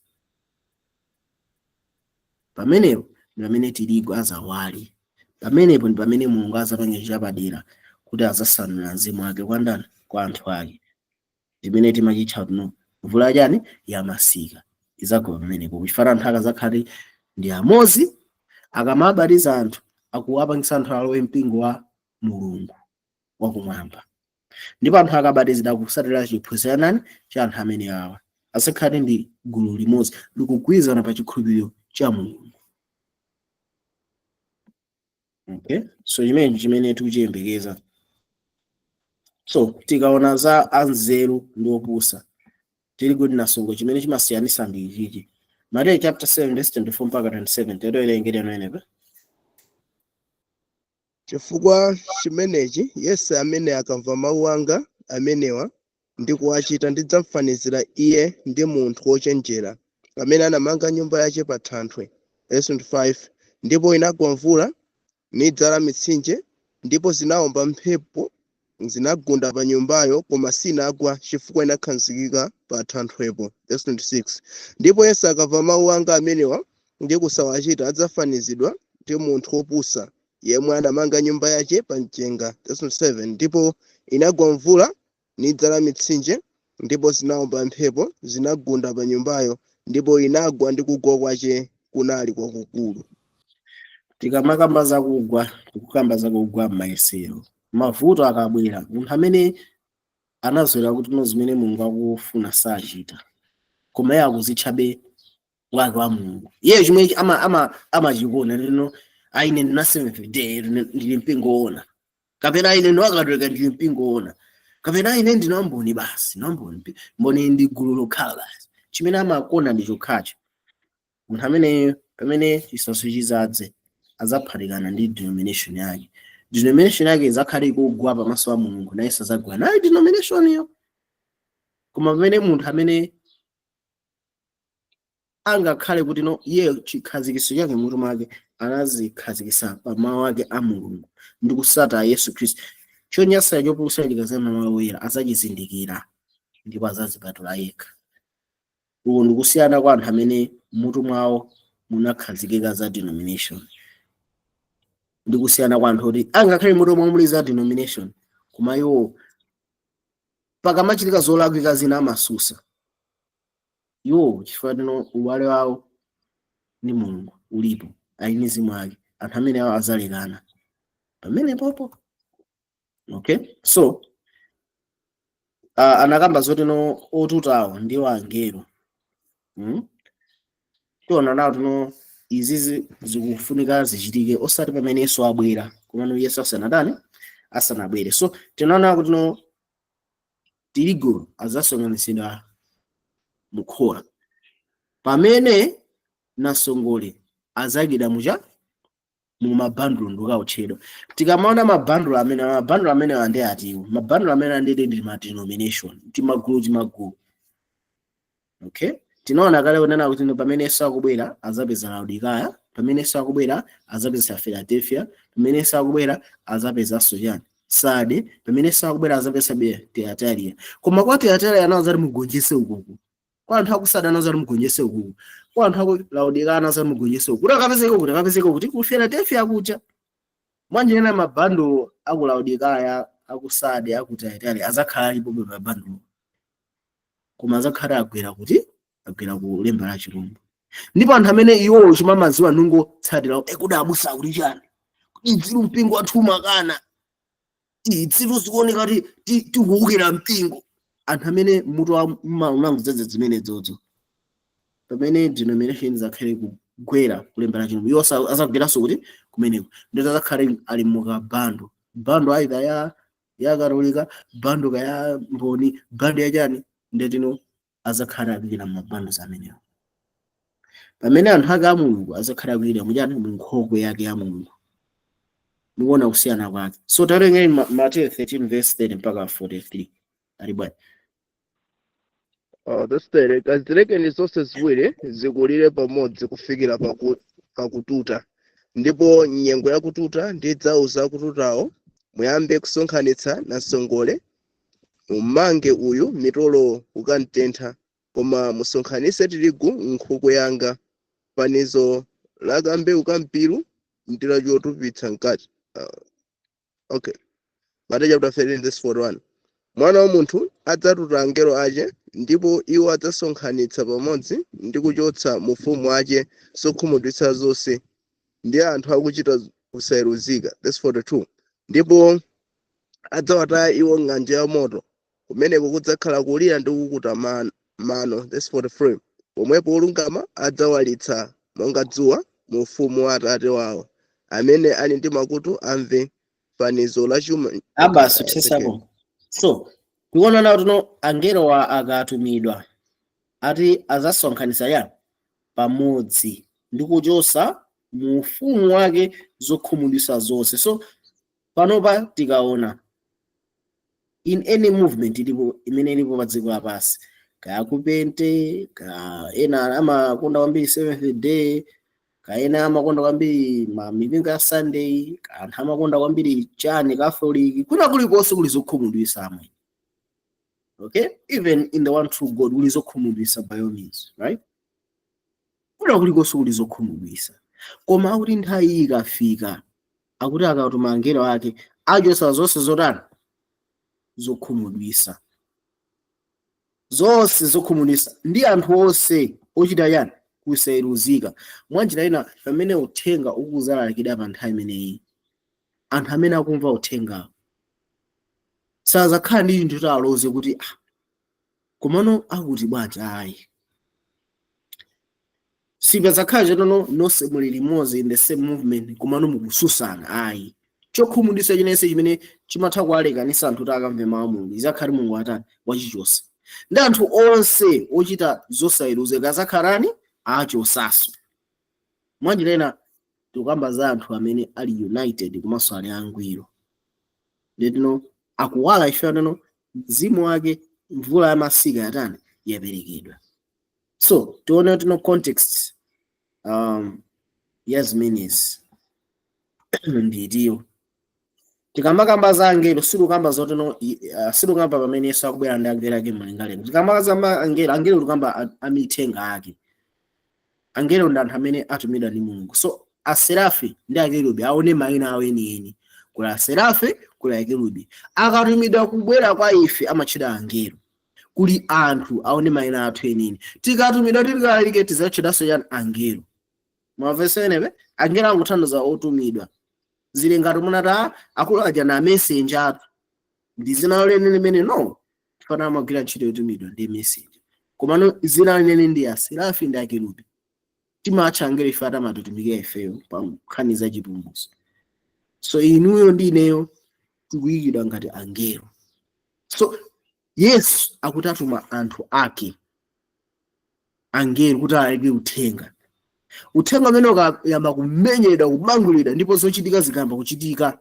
Pamenepo ndi pamene tirigu azawale. Pamenepo ndi pamene Mulungu azapange chapadera kuti azasanula mzimu wake kwa ndani? Kwa anthu ake, chimene timachitcha kuno mvula chani? Yamasika izagwa pamenepo, kuchifana anthu akazakhale ndi amodzi. Akamabatiza anthu, akuwapangisa anthu alowe mpingo wa Mulungu wakumwamba, ndipo anthu akabatizidwa kusatira chiphunzitso cha nani? Cha anthu amene awa, asakhale ndi gulu limodzi likugwirizana pa chikhulupiriro cha Mulungu. Okay, so chimene chimene tikuchiyembekeza. So tikaona za anzeru ndi opusa, tili kuti nasongo chimene chimasiyanisa ndi ichichi. Mateyu chapter 7 verse 24 mpaka 27, tetowerengera noenepa. Chifukwa chimenechi yense amene akamva mawu anga amenewa ndi kuwachita, ndidzamfanizira iye ndi munthu wochenjera amene anamanga nyumba yake pa thanthwe. Verse 25: Ndipo inagwa mvula, nidzala mitsinje, ndipo zinawomba mphepo, zinagunda pa nyumbayo, koma sinagwa, chifukwa inakhazikika pa thanthwepo. Verse 26: Ndipo yense akamva mawu anga amenewa ndi kusawachita, adzafanizidwa ndi munthu wopusa yemwe anamanga nyumba yake pa mchenga. Verse 27: Ndipo inagwa mvula, nidzala mitsinje, ndipo zinawomba mphepo, zinagunda pa nyumbayo, ndipo inagwa, ndi kugwa kwace kunali kwakukulu. Tikamakamba zakugwa, tikukamba zakugwa m'mayesero. Mavuto akabwera, munthu amene anazolera kuti no zimene Mulungu akufuna sachita, koma iye akuzitchabe wake wa Mulungu, iye chimwe amachikona lino: aine ndina Seventh Day, ndili mpingo woona, kapena ine ndiwakatolika, ndili mpingo woona, kapena ine ndina Mboni basi, ndina Mboni, Mboni ndi gulu lokhala basi. Chimene amakona ndi chokhacho. Munthu amene pamene chisautso chizadze azaphatikana ndi denomination yake, denomination yake izakhale ikugwa pamaso pa Mulungu, naye sazagwa nayo denomination iyo. Koma pamene munthu amene angakhale kuti no iye chikhazikiso chake mutu mwake anazikhazikisa pa mawu ake a Mulungu ndi kusata Yesu Khristu, chonyansa chopulutsa chikazama mawu oyera, azachizindikira ndipo azazipatula yekha. Uku ndikusiyana kwa anthu amene mutu mwawo munakhazikika za denomination, ndi kusiyana kwa anthu kuti angakhale mutu mwawo muli za denomination, koma iwo pakamachitika zolakwika zina amasusa iwo, chifukwa tino ubale wawo ndi Mulungu ulipo, ali ndi mzimu wake. Anthu amene awo azalekana pamene popo. Okay, so Anakamba zoti no otutawo ndiwo angelo. Tiona nawo tino izizi zikufunika zichitike osati pamene Yesu abwera, komano Yesu asanatani, asanabwere. So tinaona kuti no tirigu azasonkhanitsidwa mukhola, pamene nasongole azakida mucha mu mabandulo ndikawotchedwa. Tikamaona mabandulo amene, mabandulo amene andi atiwo, mabandulo amene andidi ndi ma denomination, timagulu timagulu, okay? Tinaona kale kunena kuti pamene Yesu akubwera azapeza Laodikaya, pamene Yesu akubwera azapeza Philadelphia, pamene Yesu akubwera azapezanso chani, Sade, pamene Yesu akubwera azapeza Tiyatira. Koma kwa Tiyatira anawazati mugonjese ukuku, kwa anthu akusada anawazati mugonjese ukuku, kwa anthu aku Laodikaya anawazati mugonjese uku, kuti akapezeke kuti, akapezeke kuti ku Philadelphia kuja. Mwanjena mabandulo aku Laodikaya, aku Sade, aku Tiyatira azakhala alipo mabandulo, koma azakhala agwera kuti, agwera ku lemba la chilombo. Ndipo anthu amene iwowo chimamaziwa nungotsatira ekuti abusa akuti chani, idziru mpingo wathu umakana idziru, zikuoneka kuti tikuwukira mpingo. Anthu amene mutu unangodzadza zimene dzodzo, pamene denomination zakhale kugwera kulemba la chilombo, iwo azagweranso kuti kumeneko, ndipo azakhale ali mukabando bando, either ya Katolika, bando kaya Mboni, bando ya chani, ndetino azakhala akuyikira mabando amenewo, pamene anthu ake a Mulungu azakhala akuyikira muchani, mu nkhokwe yake ya Mulungu. Mukuona kusiyana kwake? So tawerengeni Mateyu 13 verse 30 mpaka 43, ali bwanji? Verse 30: kazilekeni zonse ziwiri zikulire pamodzi kufikira pakututa, ndipo nyengo yakututa ndidzauza akututawo, muyambe kusonkhanitsa namsongole, mummange uyu mitolo kukamtentha, koma musonkhanitse tirigu m'nkhokwe yanga. Fanizo la kambewu kampiru ndi la chotupitsa mkati. Okay, Mateyu chapter 13 verse 41: Mwana wa munthu adzatuta angelo ache, ndipo iwo adzasonkhanitsa pamodzi ndi kuchotsa mu ufumu wache zokhumudwitsa zonse ndi anthu akuchita kusayeruzika. Verse 42: ndipo adzawataya iwo ng'anjo ya moto, kumeneko kudzakhala kulira ndi kukuta mano. Verse 43: pomwepo olungama adzawalitsa monga dzuwa mu ufumu wa Atate wawo. Amene ali ndi makutu amve. Fanizo la chuma. Abasi kuthesapo. So tikuona nawo tuno angelowa akatumidwa ati azasonkhanitsa ya pamodzi ndi kuchosa mu ufumu wake zokhumudwitsa zonse. So panopa tikaona in any movement ilipo, imene ilipo pa dziko lapansi, kaya kupente, kaya ena amakonda kwambiri Seventh Day, kaya ena amakonda kwambiri ma mipingo ya Sunday, kaya anthu amakonda kwambiri chani, Catholic, kuna kulikonse kuli zokhumudwitsa amwe, okay? Even in the one true God kuli zokhumudwitsa, by all means, right? Kuna kulikonse kuli zokhumudwitsa, koma akuti nthawi iyi ikafika, akuti akatuma angelo ake achosa zonse zotani, zokhumudwitsa zonse, zokhumudwitsa ndi anthu onse ochita chani, kusayeruzika. Mwanjira ina, pamene uthenga ukuzalalikidwa pa nthawi imeneyi, anthu amene akumva uthengawo sazakhala ndi chinthu choti kuti, ah, komano akuti bwanji? Ayi, sipazakhala chatono nonse muli limodzi in the same movement komano mukususana, ayi. Chokhumudwitsa chinense chimene chimatha kuwalekanitsa anthu kuti akamve mawu a Mulungu, izakhale Mulungu atani, wachichonse, ndi anthu onse ochita zosayeruzika azakhalani achosaso. Mwanjira ina, tikukamba za anthu amene ali united komanso ali angwiro. Nditino akuwala ife tino mzimu wake, mvula ya masika yatani, yaperekedwa. So tione tino context ya zimenezi nditiyo. Tikamakamba za angelo, sitikukamba zotino, sitikukamba pamene Yesu akubwera ndi angelo ake mlengalenga. Tikamba za angelo, angelo tikukamba amithenga ake. Angelo ndi anthu amene atumidwa ndi Mulungu. So aserafi ndi akerubi aone mayina awo enieni. Kuli aserafi, kuli akerubi. Akatumidwa kubwera kwa ife amatchedwa angelo. Kuli anthu aone mayina athu enieni. Tikatumidwa tikalalike tidzatchedwanso yani? Angelo. Mwamvesenepe? Angelo anguthandiza otumidwa. Zili ngati munati, "Ah, akulu aja na messenger atu ndi zina lene limene." No. Chifana amagwira ntchito yotumidwa ndi messenger, komano zina linene ndi aserafi ndi akerubi. Timatcha angelo ife atamatitumikira ifeyo pa nkhani za chipulumutso. So inuyo ndi ineyo tikuyikidwa ngati angelo. So Yesu akuti atuma anthu ake angelo kuti alalike uthenga. Uthenga umene ukayamba kumenyedwa, kumangulidwa, ndipo zochitika zikayamba kuchitika,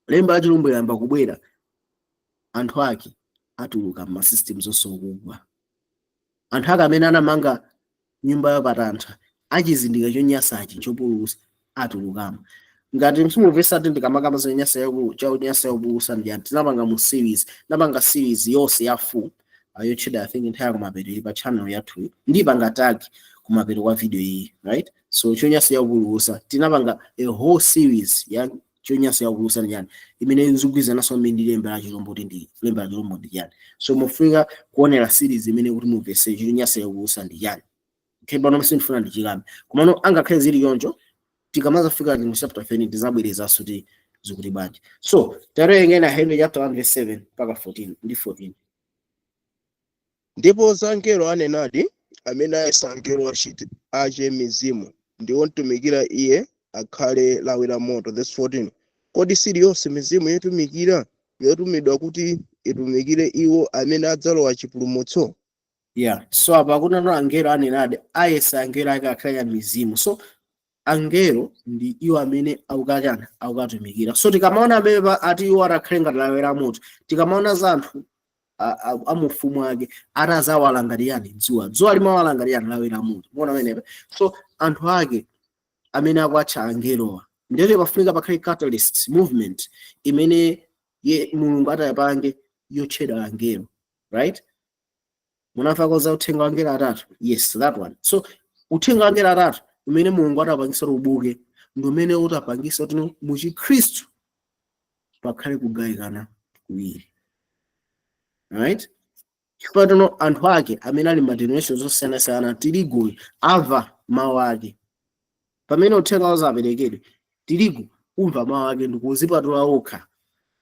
lemba la chilombo yamba kubwera, anthu ake atuluka m'ma systems osokugwa. Anthu ake amene anamanga nyumba yapatanthwe achizindikiro chonyasachi chopululutsa atulukamo. Ngati msimumvesati, ndikamakamba zonyasa chonyasa yopululutsa ndi tinapanga mu series, napanga series yonse ya full yotchedwa, I think, nthawi kumapeto ili pa channel yathu, ndipanga tag kumapeto kwa video iyi, right? So chonyasa yopululutsa, tinapanga a whole series ya chonyasa yopululutsa ndi chani, imene zikugwirizananso ndi lemba la chilombo, kuti ndi lemba la chilombo ndi chani. So mufika kuonera series imene kuti mumvese chonyasa yopululutsa ndi chani. Okay, pano sindifuna ndichikambe, komano angakhale zili choncho, tikamazafika mu chapter 13 tizabwerezanso kuti zikuti bwanji. So tawerengeni Henry chapter 1 verse 7 mpaka 14 ndi 14. Ndipo za angelo anenadi, amene ayesa angelo ache mizimu, ndi omtumikira iye akhale lawi la moto. Verse 14: kodi siliyonse mizimu yotumikira, yotumidwa kuti itumikire iwo amene adzalowa chipulumutso? Yeah, so apa kunano angelo anenadi ayesa angelo ake akhale mizimu. So angelo ndi iwo amene akukachana, akukatumikira. So tikamaona amene ati iwo atakhale ngati lawi la moto, tikamaona za anthu amufumu ake atazawala ngati yani? Dzuwa. Dzuwa limawala ngati yani? Lawi la moto. Muona amenepa? So anthu ake amene akuatcha angelowa, ndiyoti pafunika pakhale catalyst movement imene ye Mulungu atayapange yotchedwa angelo, right? Munamva za uthenga wa angelo atatu? Yes, that one. So uthenga wa angelo atatu umene Mulungu atapangisa kuti ubuke ndi umene utapangisa kuti mu Chikhristu pakhale kugawikana kuwiri, right? Chifukwa tono anthu ake amene ali ma denominations osiyanasiyana, tirigu amva mawu ake. Pamene uthenga wazaperekedwe, tirigu umva mawu ake ndikuzipatula okha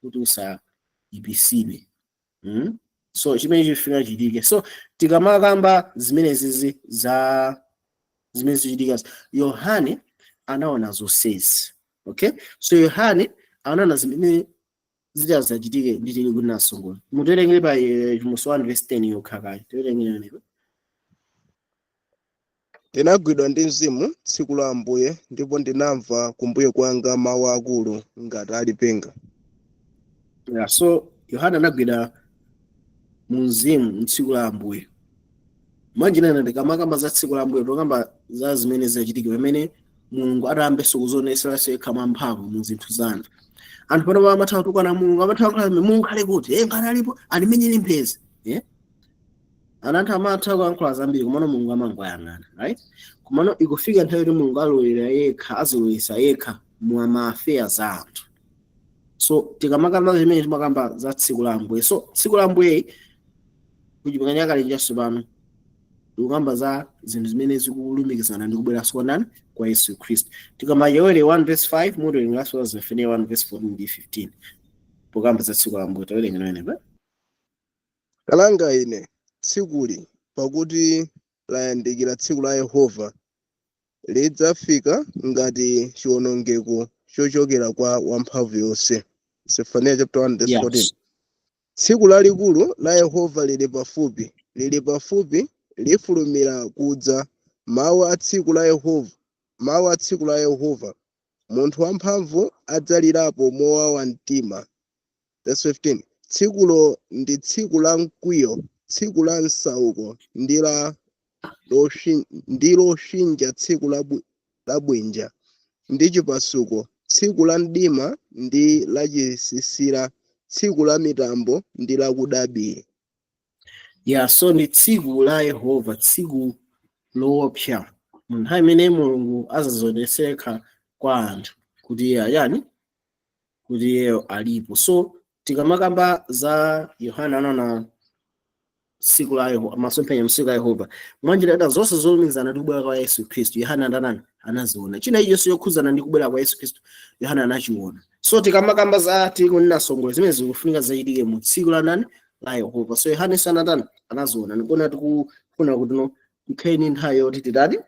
kuti usayipisidwe. So chimene chifuna chitike, so tikamakamba zimenezizi za zimene zichitika, Yohane anaona zonsezi, okay? So Yohane anaona zimene zitazachitike ndi tirigu nasongola. Muterengere pa Chivumbulutso 1 verse 10 yokha kale, tiwerengere menepo. Ndinagwidwa ndi mzimu tsiku la Ambuye, ndipo ndinamva kumbuyo kwanga mawu akulu ngati alipenga. Yeah, so Yohane anagwidwa mu mzimu mtsiku la Ambuye. Mwanjinena, ndikamakamba za tsiku la Ambuye, tokamba za zimene zinachitika pamene Mulungu atayambenso kuzioneseranso yekha mwamphamvu mu zinthu za anthu. Anthu pano amatha kutukwana Mulungu, amatha kukhala Mulungu khale kuti ngati alipo alimenyere mphezi, eh? Ana anthu amatha kuyankhula zambiri, komano Mulungu amangoyang'ana, right? Komano ikufika nthawi yoti Mulungu alowera yekha, azilowesa yekha mu ma affairs za anthu. So tikamakamba zimene timakamba za tsiku la Ambuye, so tsiku la Ambuye kuchipangano chakale chatsopano tikukamba za zinthu zimene zikulumikizana ndi kubweranso kwa ndani? Kwa Yesu Khristu. Tikamba Yoweli 1 verse 5, mutowerenganso Zefaniya 1 verse 14 ndi 15 pokamba za tsiku la Ambuye. Tawerenga nawenepa. Kalanga ine tsikuli, pakuti layandikira tsiku la Yehova! Lidzafika ngati chiwonongeko chochokera kwa Wamphamvu yonse. Zefaniya chapter 1 verse 14. Tsiku lalikulu la Yehova lili pafupi, lili pafupi, lifulumira kudza. Mawu a tsiku la Yehova, mawu a tsiku la Yehova, munthu wamphamvu adzalirapo mowawa mtima. Verse 15: tsikulo ndi tsiku la mkwiyo, tsiku la msauko ndi loshinja, tsiku la bwinja ndi chipasuko, tsiku la mdima ndi lachisisira, tsiku la mitambo ndi lakudabi. Yeah, so ndi tsiku la Yehova, tsiku loopsa, mu nthawi imene Mulungu azazioneseka kwa anthu kuti iye ayani, kuti iyeyo alipo. So tikamakamba za Yohana anaona tsiku la Yehova, masomphenya mtsiku la Yehova, mwanjira ina zonse zolumikizana ndi kubwera kwa Yesu Khristu Yohana andanani? Anaziona. China ichonse chokhudzana ndi kubwera kwa Yesu Khristu Yohana anachiona. So tikamakamba za tirigu ndi namsongole, zimene zikufunika zachitike mu tsiku la nani? la Yehova. So Yohane sanatani, anaziona. Ndikuona tikufuna kuti no tikhale ndi nthawi yoti titati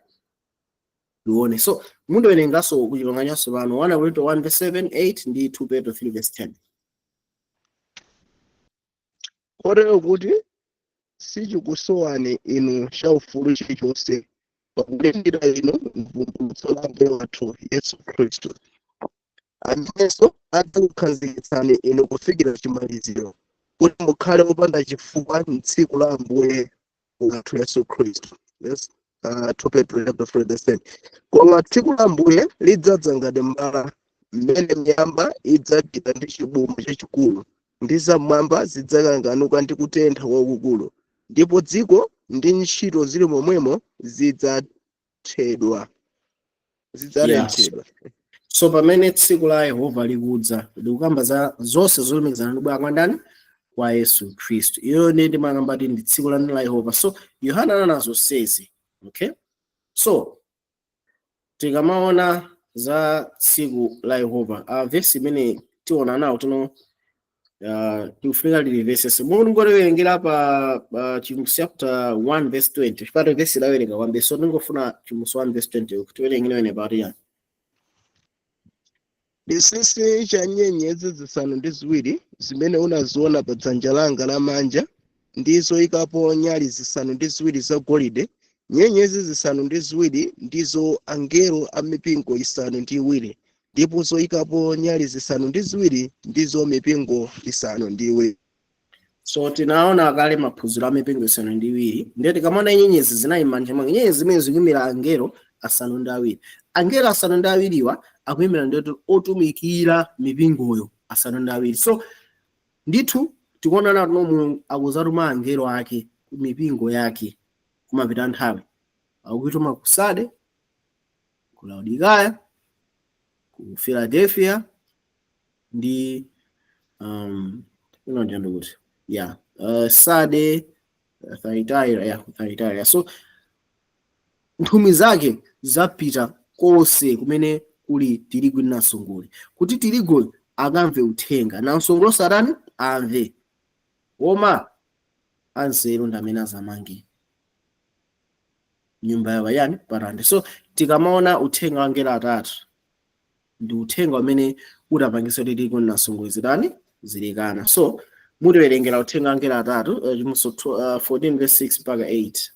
tione. So mundiwerenganso kuchipangano chatsopano 1 Korinto 1 verse 7, 8 ndi 2 Petro 3 verse 10. Kotero kuti sichikusowani inu chaufulu chilichonse, pakulindira inu mvumbulutso la Ambuye wathu Yesu Khristu, amenenso adzakukhazikitsani inu kufikira chimaliziro, kuti mukhale opanda chifukwa m'tsiku la Ambuye wathu Yesu Khristu. Yes. 2 Petro chapter 3 verse 10. Koma tsiku la Ambuye lidzadza ngati mbala, mmene miyamba idzachita ndi chibumo chachikulu, ndi zam'mwamba zidzakanganuka ndi kutentha kwakukulu, ndipo dziko ndi ntchito zili momwemo zidzathedwa, zidzatenthedwa. So pamene tsiku la Yehova likudza, likukamba za zonse zolumikizana ndi kubwera kwa ndani? Kwa Yesu Khristu. Iyo ndi ndimakamba kuti ndi tsiku la Yehova. So Yohana anana zonsezi. Okay, so tikamaona za tsiku la Yehova, vesi imene tiona nawo tino, tikufunika lilivesese momwe tingotiwerengera pa Chivumbulutso chapter 1 verse 20, chipata vesi lawerenga kwambiri, so tingofuna Chivumbulutso 1 verse 20 kuti tiwerengere wene pati yani. Chinsinsi cha nyenyezi zisanu ndi ziwiri zimene unaziona pa dzanja langa lamanja, ndi zoyikapo nyali zisanu ndi ziwiri zagolide, nyenyezi zisanu ndi ziwiri ndizo angelo a mipingo isanu ndi iwiri, ndipo zoyikapo nyali zisanu ndi ziwiri ndizo mipingo isanu ndi iwiri. So tinaona kale maphunziro a mipingo isanu ndi iwiri. Ndiye tikamaona nyenyezi zinayi m'manja mwake, nyenyezi zimene zikuyimira angelo asanu ndi awiri. Angelo asanu ndi awiriwa akuyimira ndithu otumikira mipingoyo asanu ndi awiri. So ndithu tikuona nato Mulungu akuzatuma angelo ake ku mipingo yake kumapita nthawi, akuyituma ku Sade, ku Laodikaya, ku Philadelphia ndi ino ndikuti yeah, Sade, Thyatira, yeah, Thyatira. So nthumwi zake zapita konse kumene kuli tirigu ndi namsongole, kuti tirigu akamve uthenga, namsongole satani amve, koma anzeru ndi amene azamange nyumba yawo yani patandi. So tikamaona uthenga wa angelo atatu, ndi uthenga umene utapangisa kuti tirigu ndi namsongole zitani, zilekana. So mutiwerengera uthenga wa angelo atatu, Chivumbulutso 14 verse 6 mpaka 8.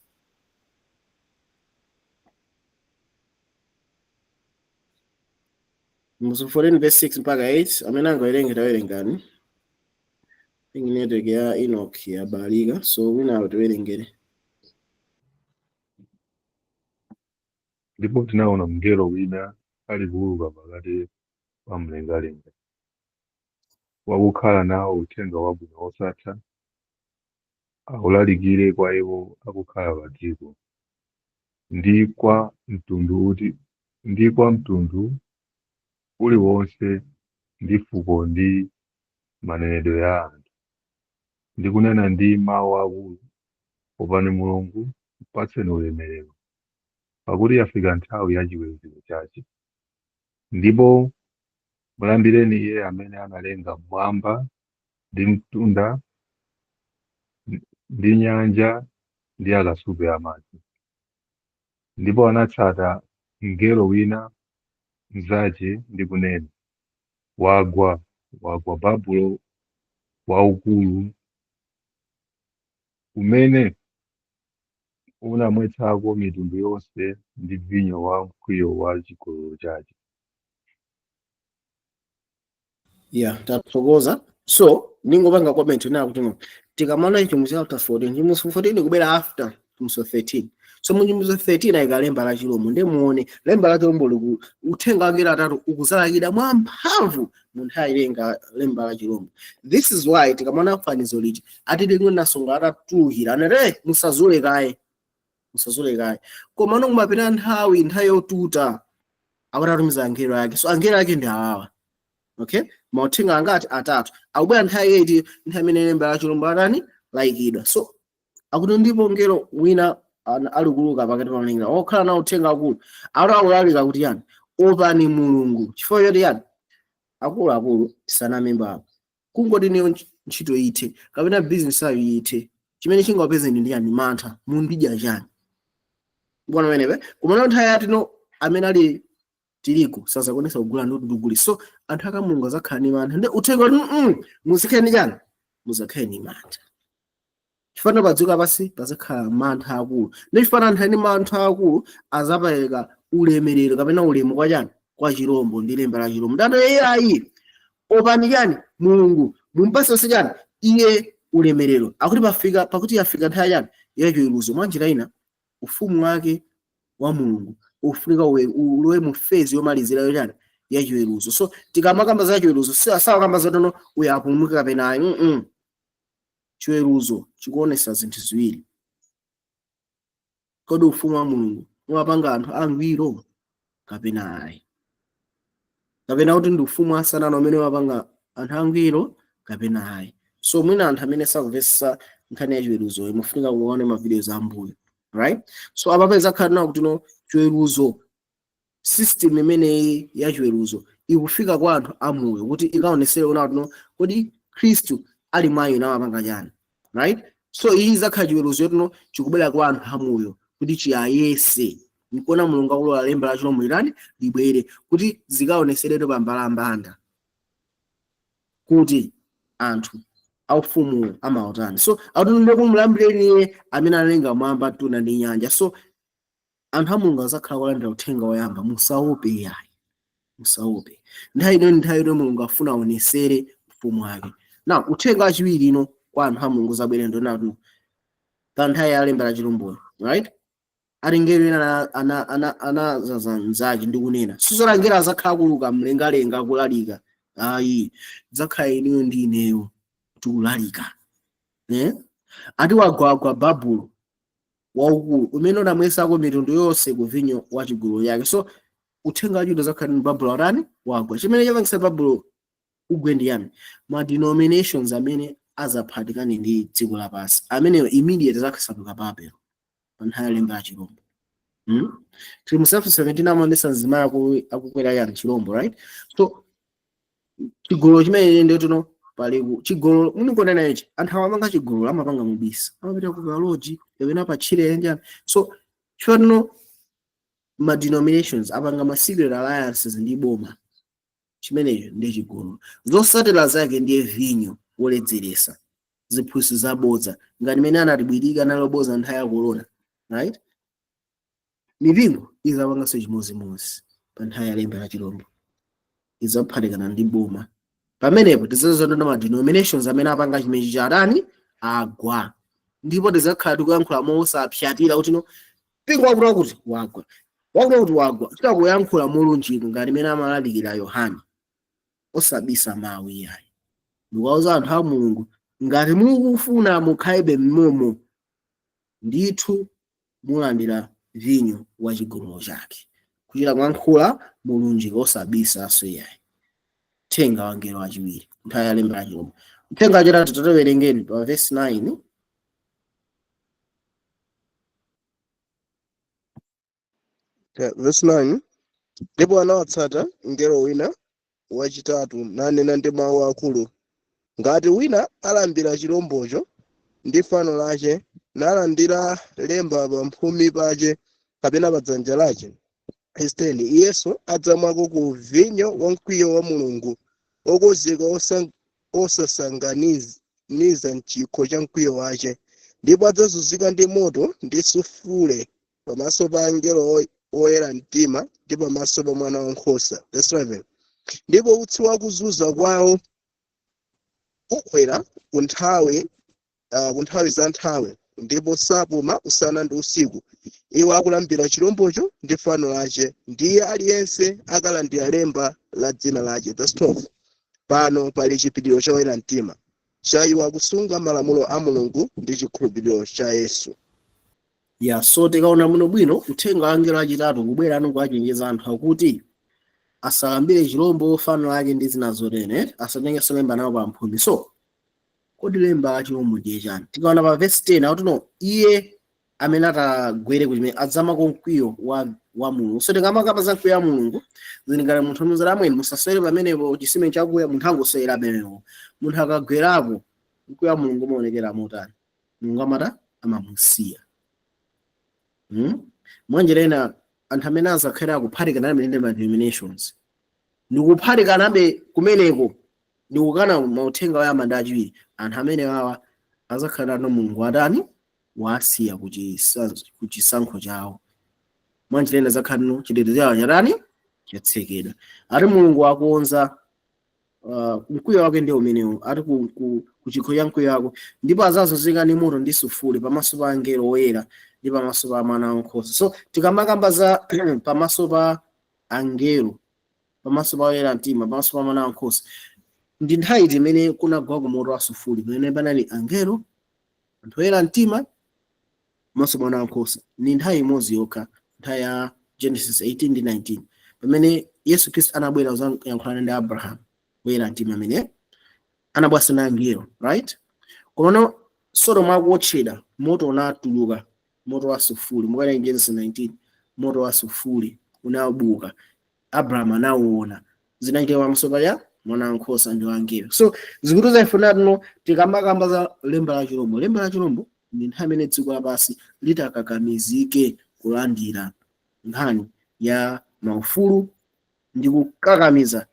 Chivumbulutso 14 verse 6 mpaka 8, amene angawerenge tawerengani. Think network ya Enoch yabalika, so wina tiwerengere. Ndipo tinaona mngelo wina ali kuuluka pakati pa mlengalenga, wakukhala nawo uthenga wabwino wosatha, awulalikire kwa iwo akukhala pa dziko, ndi kwa mtundu uti, ndi kwa mtundu uliwonse ndi fuko ndi manenedwe ya anthu, ndi kunena ndi mawu akulu, opani Mulungu, mpatseni ulemerero, pakuti yafika nthawi ya chiweruziro chake, ndipo mulambireni iye amene analenga mmwamba ndi mtunda ndi nyanja ndi akasupe amadzi. Ndipo anatsata mngelo wina mnzace ndi kunena, wagwa, wagwa Babulo waukulu, umene unamwetsako mitundu yonse ndi vinyo wa mkwiyo wa chigololo chake. Yeah, tathokoza. So ningopanga comment na kuti no tikamaona Chivumbulutso chapter 14, Chivumbulutso 14 ikubwera after Chivumbulutso 13. So mu Chivumbulutso 13 ayika lemba la chilombo, ndi muone lemba la chilombo liku uthenga wake atatu ukuzalakida mwa mphamvu mu nthawi ilenga lemba la chilombo. This is why tikamaona fanizo liji ati limwe nasonga atatulukira anati, hey, musazule kaye, musazule kaye, koma no kumapita nthawi yotuta akutatumiza angelo ake. So angelo ake ndi awawa. Okay, mauthenga angati? Atatu. Akubwera nthawi yeti, nthawi imene lemba la chilombo atani layikidwa. So akuti ndipo mngelo wina ali kuuluka pakati pa mlengalenga okhala nawo uthenga akulu, akuti akulalika kuti yani, opani Mulungu, chifukwa choti yani, akuluakulu tisaname apo, kungoti niyo Ntchito ithe kapena business ayo ithe, chimene chingawapeze ndi yani? Mantha, mundidya chani bwana pamenepe. Kumana nthawi yatino amene ali tirigu sazakwanisa kugula ndi ndiguli. So anthu aka Mulungu azakhala ndi mantha, ndi uthenga kuti muzikhale ndi chani? Muzakhale ndi mantha, chifukwa pa dziko lapansi pazakhala mantha akulu. Ndi chifukwa anthu ali ndi mantha akulu azapereka ulemerero kapena ulemu kwa chani? Kwa chirombo ndi lemba la chirombo. Ndato iyayi, opani chani? Mulungu, mumpase chani? Iye ulemerero. Akuti pafika, pakuti yafika nthawi chani? Yachiweruzo. Mwa njira ina, ufumu wake wa Mulungu ufunika ulowe mu phase yomalizira yochani? Yachiweruzo. So tikamakamba za chiweruzo, sawakamba zatono uyo apulumuke kapena ayi. Chiweruzo chikuonesa zinthu ziwiri: kodi ufumu wa Mulungu umapanga anthu angwiro kapena ayi, kapena kuti ndi ufumu wa Satana umene umapanga anthu angwiro kapena ayi? So mwina anthu amene sakumvetsa nkhani ya chiweruzo, mufunika kuona ma videos ambuyo, right? So apa pezakhala nawo kuti no, chiweruzo, system imeneyi ya chiweruzo ikufika kwa anthu amoyo kuti ikaonesere ona kuti no, kodi Khristu ali mwa inu amapanga chani, right? So iyi zakhala chiweruzo yotino chikubwera kwa anthu amoyo kuti chiyayese nkuona Mulungu akulola lemba la chilombo litani? Libwere, kuti zikaoneseredwe pa mbalambanda kuti anthu aufumu amaotani. So akuti kumulambireni iye amene analenga mwamba, tuna ndi nyanja. So anthu a Mulungu azakhala kulandira uthenga woyamba. Musaope yayi, musaope. Nthawi ino ndi nthawi ino Mulungu afuna aonesere ufumu wake. Now uthenga wachiwiri ino kwa anthu a Mulungu zabwere ndonatu pa nthawi ya lemba la chilomboyo, right? Ali ngelo ena anazaza mnzake ndi kunena, sizolangera azakhala kuluka mlengalenga akulalika ayi, zakhala inuyo ndi ineyo tikulalika, eh? Ati wagwagwa Babulo waukulu umene unamwesako mitundu yonse ku vinyo wa chigololo chake. So uthenga wachiwiri zakhala ni Babulo atani? Wagwa. Chimene chapangisa Babulo ugwe ndi yani? Ma denominations amene azaphatikane ndi dziko lapansi ameneyo immediate zakhasanduka Babelo pa nthawi ya lemba la chilombo, Tili mu 17, amaonesa mzimayi akukwera yani? Chilombo, right? So chigololo chimene ndi tuno pali chigololo munikonena ichi, anthu amapanga chigololo amapanga mubisa, amapita ku kaloji kapena pa tchire njani. So chifukwa ma denominations apanga ma secret alliances ndi boma, chimenecho ndi chigololo. Zotsatira zake ndiye vinyo woledzeretsa, ziphunzitso zabodza ngati mene anatibwirika naloboza nthawi ya corona, right? Mipingo izapanganso chimozimozi pa nthawi ya lemba la chilombo, izaphatikana ndi boma. Pamenepo tizazonena ma denominations amene apanga chimechi chatani? Agwa. Ndipo tizakhala tikuyankhula mosapyatira kuti no, mpingo wakuti wakuti wagwa, wakuti wakuti wagwa. Titakuyankhula molunjika ngati mene amalalikira Yohane, osabisa mawu iyayi. Ndikuwauza anthu a Mulungu, ngati mukufuna mukhalebe mmomo, ndithu mulandira vinyo wa chigololo chake. Kuchita kuyankhula molunjika, osabisanso iyayi. Uthenga wa ngelo wachiwiri nthawi ya lemba la chilombo. Uthenga wachitatu tatawerengeni pa verse 9. Yeah, verse 9. Ndipo anawatsata mngelo wina wachitatu nanena ndi mawu akulu, ngati wina alambira chilombocho ndi fano lache, nalandira lemba pamphumi pache kapena pa dzanja lache, verse 10, iyenso adzamwako ku vinyo wa mkwiyo wa Mulungu okonzeka osasanganiza mchikho cha mkwiyo wache, ndipo adzazunzika ndi moto ndi sulfure pamaso pa angelo oyera mtima ndi pamaso pa Mwana wankhosa. Verse 11, ndipo utsi wa kuzunza kwawo ukwera ku nthawi za nthawi, ndipo sapuma usana ndi usiku iwo akulambira chilombocho ndi fano lache, ndiye aliyense akalandira lemba la dzina lache. Verse 12, pano pali chipiriro cha oyera mtima, cha iwo akusunga malamulo a Mulungu ndi chikhulupiriro cha Yesu. Ya, so tikaona muno bwino uthenga wa angelo achitatu kubwera anu kuachenjeza anthu akuti asalambire chilombo, fano lake ndi zina zotere, asatengenso lemba nawo pamphumi. So kodi lemba la chilombo ndiye chani? Tikaona pa verse 10 akuti no, iye amene atagwere kuchimene adzamako mkwiyo wa Mulungu. So tikamakamba za mkwiyo wa Mulungu, zilingana munthu amuzala amweni, musaswere pamenepo, chisime chakuya, munthu angoswera pamenepo, munthu akagwerapo. Mkwiyo wa Mulungu umaonekera motani? Mulungu amata amamusiya. Mwanjira ina, anthu amene azakhala akuphatikana amene ma denominations ndikuphatikanabe kumeneko ndikukana mauthenga oyamba ndi achiwiri, anthu amene awa azakhala no Mulungu atani? Wasiya kuchisankho chawo. Mwanjira ina, zakhala no chitetezo chawo chatani? Chatsekedwa. Ati Mulungu akonza mkwiyo wake ndiye umenewo, ati ku chikho cha mkwiyo wako, ndipo azazunzika ndi moto ndi sufuli pamaso pa angelo oyera ndi pamaso pa Mwana wankhosa. So tikamakamba za pamaso pa angelo, pamaso pa oyera mtima, pamaso pa Mwana wankhosa, ndi nthawi imene kunagwa ku moto wa sufuli, pamene panali angelo, anthu oyera mtima, pamaso pa Mwana wankhosa. Ni nthawi imodzi yokha, nthawi ya Genesis 18 ndi 19, pamene Yesu Khristu anabwera kuzayankhulana ndi Abraham woyera mtima amene anabwasa na angelo, right? Komano Sodomu akuwotchedwa, moto unatuluka, moto wa sufuli. Mukaona Genesis 19, moto wa sufuli unabuka, Abraham anauona, zinachitika pamaso pa ya Mwana wankhosa ndi wangelo. So zikutiza ifuna tino, tikamakamba za lemba la chilombo, lemba la chilombo ndi nthawi imene dziko lapansi litakakamizike kulandira nkhani ya maufulu ndi kukakamiza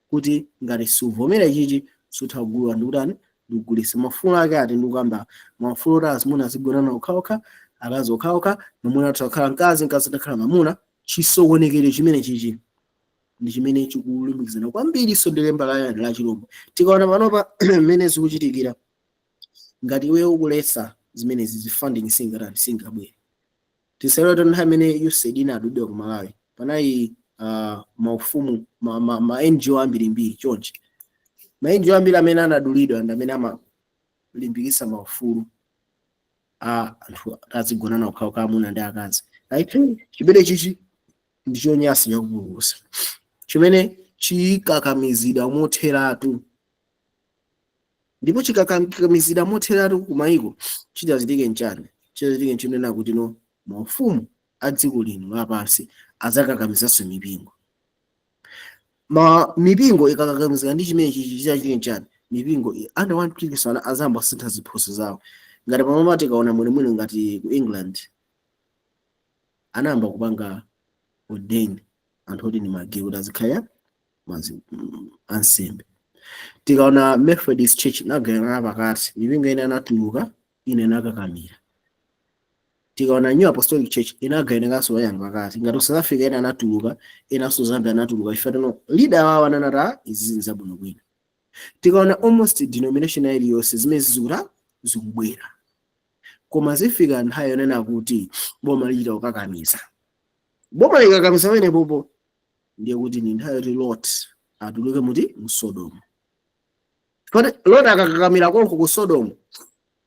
kuti ngati suvomera chichi sutha kugula ndikutani, ndikugulisa. Maufulu ake ati? Ndikukamba maufulu oti azimuna azigonana okhaokha, akazi okhaokha, mwamuna atha kukhala mkazi, mkazi atakhala mwamuna. Chisokonekero chimene chichi ndi chimene chikulumikizana kwambiri so ndi lemba la chilombo. Tikaona panopa mmene zikuchitikira, ngati iwe ukuletsa zimenezi, zi funding singatani? Singabwere. Tisalota nthawi imene USAID inadulidwa ku Malawi, panali maufumu ma NGO ambirimbiri chonchi. Ma NGO ambiri amene anadulidwa ndi amene amalimbikitsa maufulu a anthu azigonana okhaokha, amuna ndi akazi, right? Chimene chichi ndi chonyansa chakupululutsa chimene chikakamizidwa motheratu, ndipo chikakamizidwa motheratu kumayiko, chitachitike nchani? Chitachitike nchinena kuti no, maufumu a dziko lino lapansi adzakakamizanso mipingo. Ma mipingo ikakakamizika ndi chimene chichi, chitachitike nchani? Mipingo anthu ampikisano azamba kusintha ziphunzitso zawo. Ngati pamama tikaona mwenemwene, ngati ku England anayamba kupanga ordain anthu oti ni ma gay kuti azikhala ansembe. Tikaona Methodist Church inagawikana pakati, mipingo ina inatuluka, ina inakakamira. Tikaona New Apostolic Church inagawikanso wayani? Pakati. Ngati South Africa, ina anatuluka, inanso Zambia anatuluka, ife tino leader wawo ananata izi zabwino bwino. Tikaona almost denomination iliyonse, zimene zikuta zikubwera, koma zifika nthawi yonena kuti boma lichita kukakamiza. Boma likakamiza pamene popo, ndiye kuti ni nthawi yoti Lot atuluke muti? Mu Sodomu. Kodi Lot akakakamira konko ku Sodomu,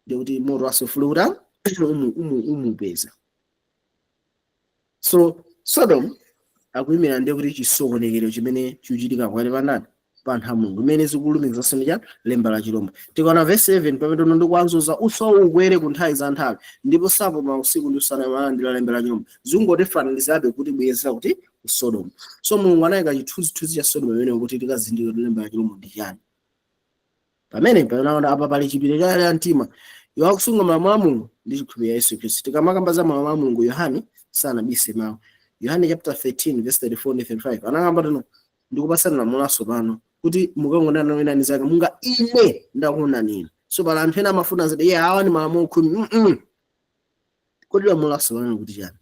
ndiye kuti moto wasufuluta umupeza. So Sodom akuyimira ndiye kuti chisokonekero chimene chikuchitika pakati pa ndani? Pa anthu a Mulungu, imene zikulumikizanso ndi cha lemba la chilombo. Tikaona verse 7, pamene ndikuwanzuza uso ukwere ku nthawi za nthawi, ndipo sapuma usiku ndi usana malandira lemba la chilombo, zingotifananizabe kuti bwezera kuti ku Sodom. So Mulungu anayika chithunzithunzi cha Sodom imene kuti tikazindikire kuti lemba la chilombo ndi chani. Pamene panaona apa pali chipiriro cha mtima, iwo akusunga malamulo a Mulungu ndi chikhulupiriro cha Yesu Khristu. Tikamakamba za malamulo a Mulungu, Yohane sanabise mawu. Yohane chapter 13 verse 34 ndi 35 anakamba tino, "Ndikupasani lamulo latsopano, kuti mukangondana wina ndi zake munga ine ndakuonani inu." So pala anthu ena amafuna zati iye awa ni malamulo 10. Kodi lamulo latsopano kuti chani?